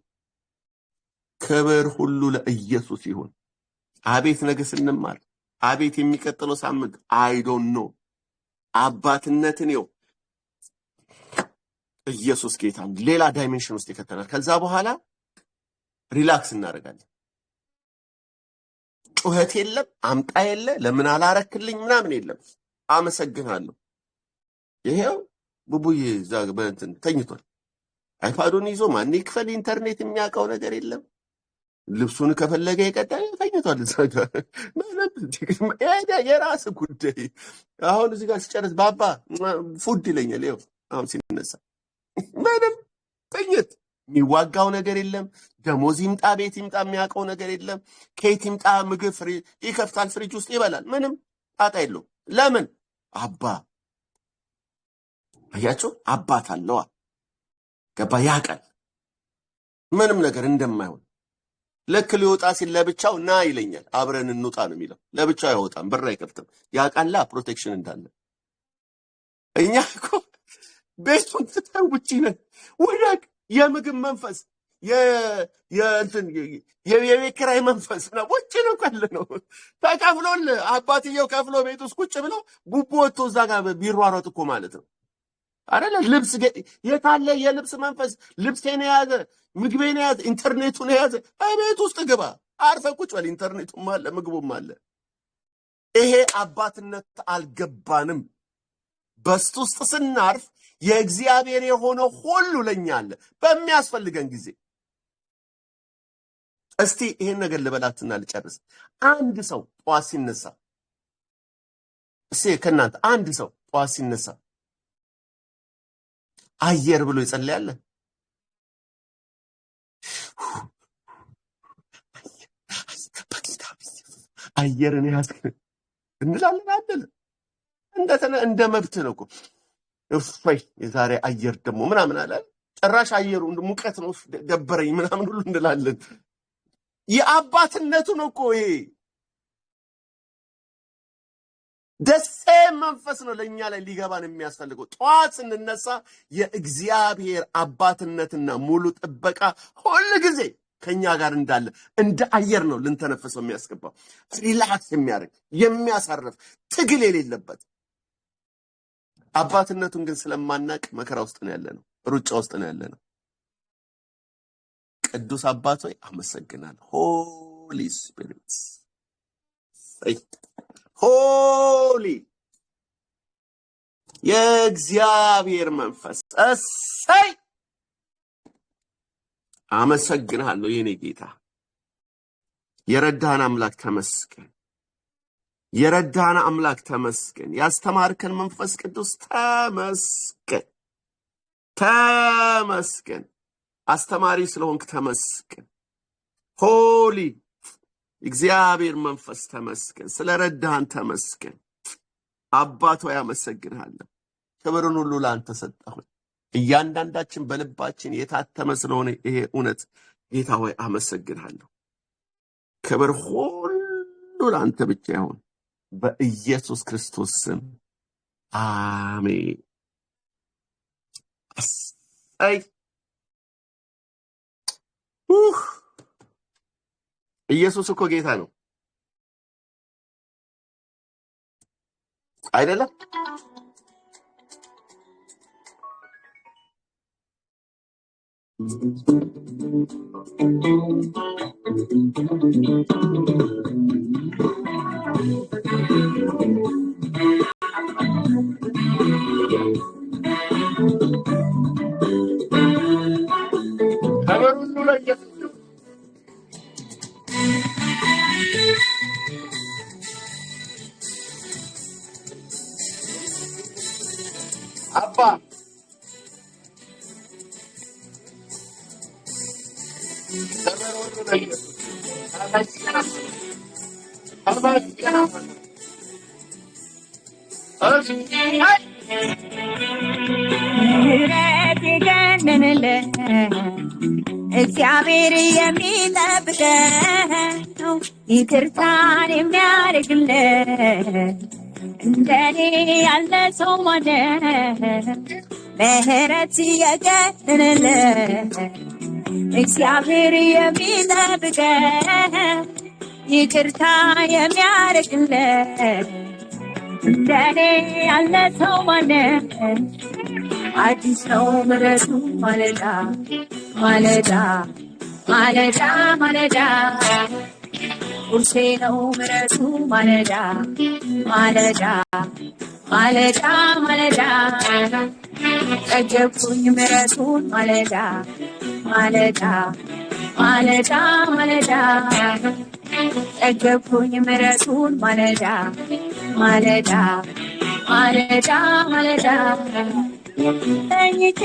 ክብር ሁሉ ለኢየሱስ ይሁን። አቤት ነገ ስንማር፣ አቤት የሚቀጥለው ሳምንት፣ I don't know፣ አባትነትን ይኸው ኢየሱስ ጌታ ሌላ dimension ውስጥ ይከተናል። ከዛ በኋላ relax እናደርጋለን። ጩኸት የለም፣ አምጣ የለ፣ ለምን አላረክልኝ ምናምን የለም። አመሰግናለሁ። ይሄው ቡቡዬ እዛ በእንትን ተኝቷል። iPad ኡን ይዞ ማን ይክፈል ኢንተርኔት የሚያውቀው ነገር የለም። ልብሱን ከፈለገ የቀጠለ ተኝቷል እዛ ጋር። ምንም የራስ ጉዳይ። አሁን እዚህ ጋር ሲጨርስ ባባ food ይለኛል። ይኸው አሁን ሲነሳ ምንም ተኝት የሚዋጋው ነገር የለም። ደሞዝ ይምጣ ቤት ይምጣ የሚያውቀው ነገር የለም። ከየት ይምጣ ምግብ ይከፍታል፣ ፍሪጅ ውስጥ ይበላል። ምንም ጣጣ የለውም። ለምን አባ አያቸው፣ አባት አለዋ። ገባ ያውቃል ምንም ነገር እንደማይሆን። ልክ ሊወጣ ሲል ለብቻው ና ይለኛል። አብረን እንውጣ ነው የሚለው። ለብቻው አይወጣም፣ በር አይከፍትም። ያውቃላ protection እንዳለ። እኛ እኮ ቤቱን ትተን ውጪ ነን። ውደቅ። የምግብ መንፈስ፣ የእንትን የቤት ኪራይ መንፈስ ነው። ውጭ ነው ያለ ነው። ተከፍሎልህ አባትየው ከፍሎ ቤት ውስጥ ቁጭ ብለው ቡቦ ወጥቶ እዛ ጋር ቢሯሯጥ እኮ ማለት ነው አይደለ? ልብስ የታለ የልብስ መንፈስ? ልብሴን የያዘ፣ ምግቤን የያዘ፣ ኢንተርኔቱን የያዘ፣ ቤት ውስጥ ግባ፣ አርፈህ ቁጭ በል። ኢንተርኔቱም አለ፣ ምግቡም አለ። ይሄ አባትነት አልገባንም። በስቱ ውስጥ ስናርፍ የእግዚአብሔር የሆነ ሁሉ ለኛ አለ በሚያስፈልገን ጊዜ። እስቲ ይሄን ነገር ልበላትና ልጨርስ። አንድ ሰው ጠዋት ሲነሳ፣ እስቲ ከእናንተ አንድ ሰው ጠዋት ሲነሳ አየር ብሎ ይጸልያል? በጌታ አየርን ያዝክ እንላለን አንልም? እንደ መብት ነው እኮ። እፎይ የዛሬ አየር ደግሞ ምናምን አለ። ጭራሽ አየሩ ሙቀት ነው ደበረኝ ምናምን ሁሉ እንላለን። የአባትነቱ ነው እኮ ይሄ። ደሴ መንፈስ ነው ለእኛ ላይ ሊገባን የሚያስፈልገው። ጠዋት ስንነሳ የእግዚአብሔር አባትነትና ሙሉ ጥበቃ ሁል ጊዜ ከኛ ጋር እንዳለ እንደ አየር ነው ልንተነፍሰው የሚያስገባው። Relax የሚያደርግ፣ የሚያሳርፍ፣ ትግል የሌለበት። አባትነቱን ግን ስለማናቅ መከራ ውስጥ ነው ያለነው፣ ሩጫ ውስጥ ነው ያለነው። ቅዱስ አባት ሆይ አመሰግናለሁ። Holy Spirit፣ Holy የእግዚአብሔር መንፈስ፣ እሰይ አመሰግንሃለሁ የኔ ጌታ። የረዳህን አምላክ ተመስገን። የረዳህን አምላክ ተመስገን። ያስተማርከን መንፈስ ቅዱስ ተመስገን፣ ተመስገን። አስተማሪ ስለሆንክ ተመስገን። Holy እግዚአብሔር መንፈስ ተመስገን። ስለረዳህን ተመስገን። አባት ሆይ አመሰግንሃለሁ። ክብርን ሁሉ ለአንተ ሰጠሁኝ። እያንዳንዳችን በልባችን የታተመ ስለሆነ ይሄ እውነት ጌታ ሆይ አመሰግንሃለሁ። ክብር ሁሉ ለአንተ ብቻ ይሁን። በኢየሱስ ክርስቶስ ስም አሜን። እሰይ ውህ! ኢየሱስ እኮ ጌታ ነው አይደለም? ክብር ሁሉ ለኢየሱስ ይሁን። አባ ክብር ሁሉ ለኢየሱስ ይሁን። ተመስገን፣ ተመስገን። እሺ፣ አይ ምህረት የገነነለት እግዚአብሔር የሚጠብቀው ይቅርታን የሚያደርግለት እንደኔ ያለ ሰው ማነው? ምህረት የገነነለት እግዚአብሔር የሚጠብቀው ይቅርታ የሚያደርግለት እንደኔ ያለ ሰው ማነው? አዲስ ነው ምሕረቱ ማለዳ ማለዳ ማለዳ ማለዳ፣ ቁርሴ ነው ምሕረቱ ማለዳ ማለዳ ማለዳ ማለዳ፣ ጠገብኩኝ ምሕረቱን ማለዳ ማለዳ ማለዳ ማለዳ፣ ጠገብኩኝ ምሕረቱን ማለዳ ማለዳ ማለዳ ማለዳ ተኝቼ።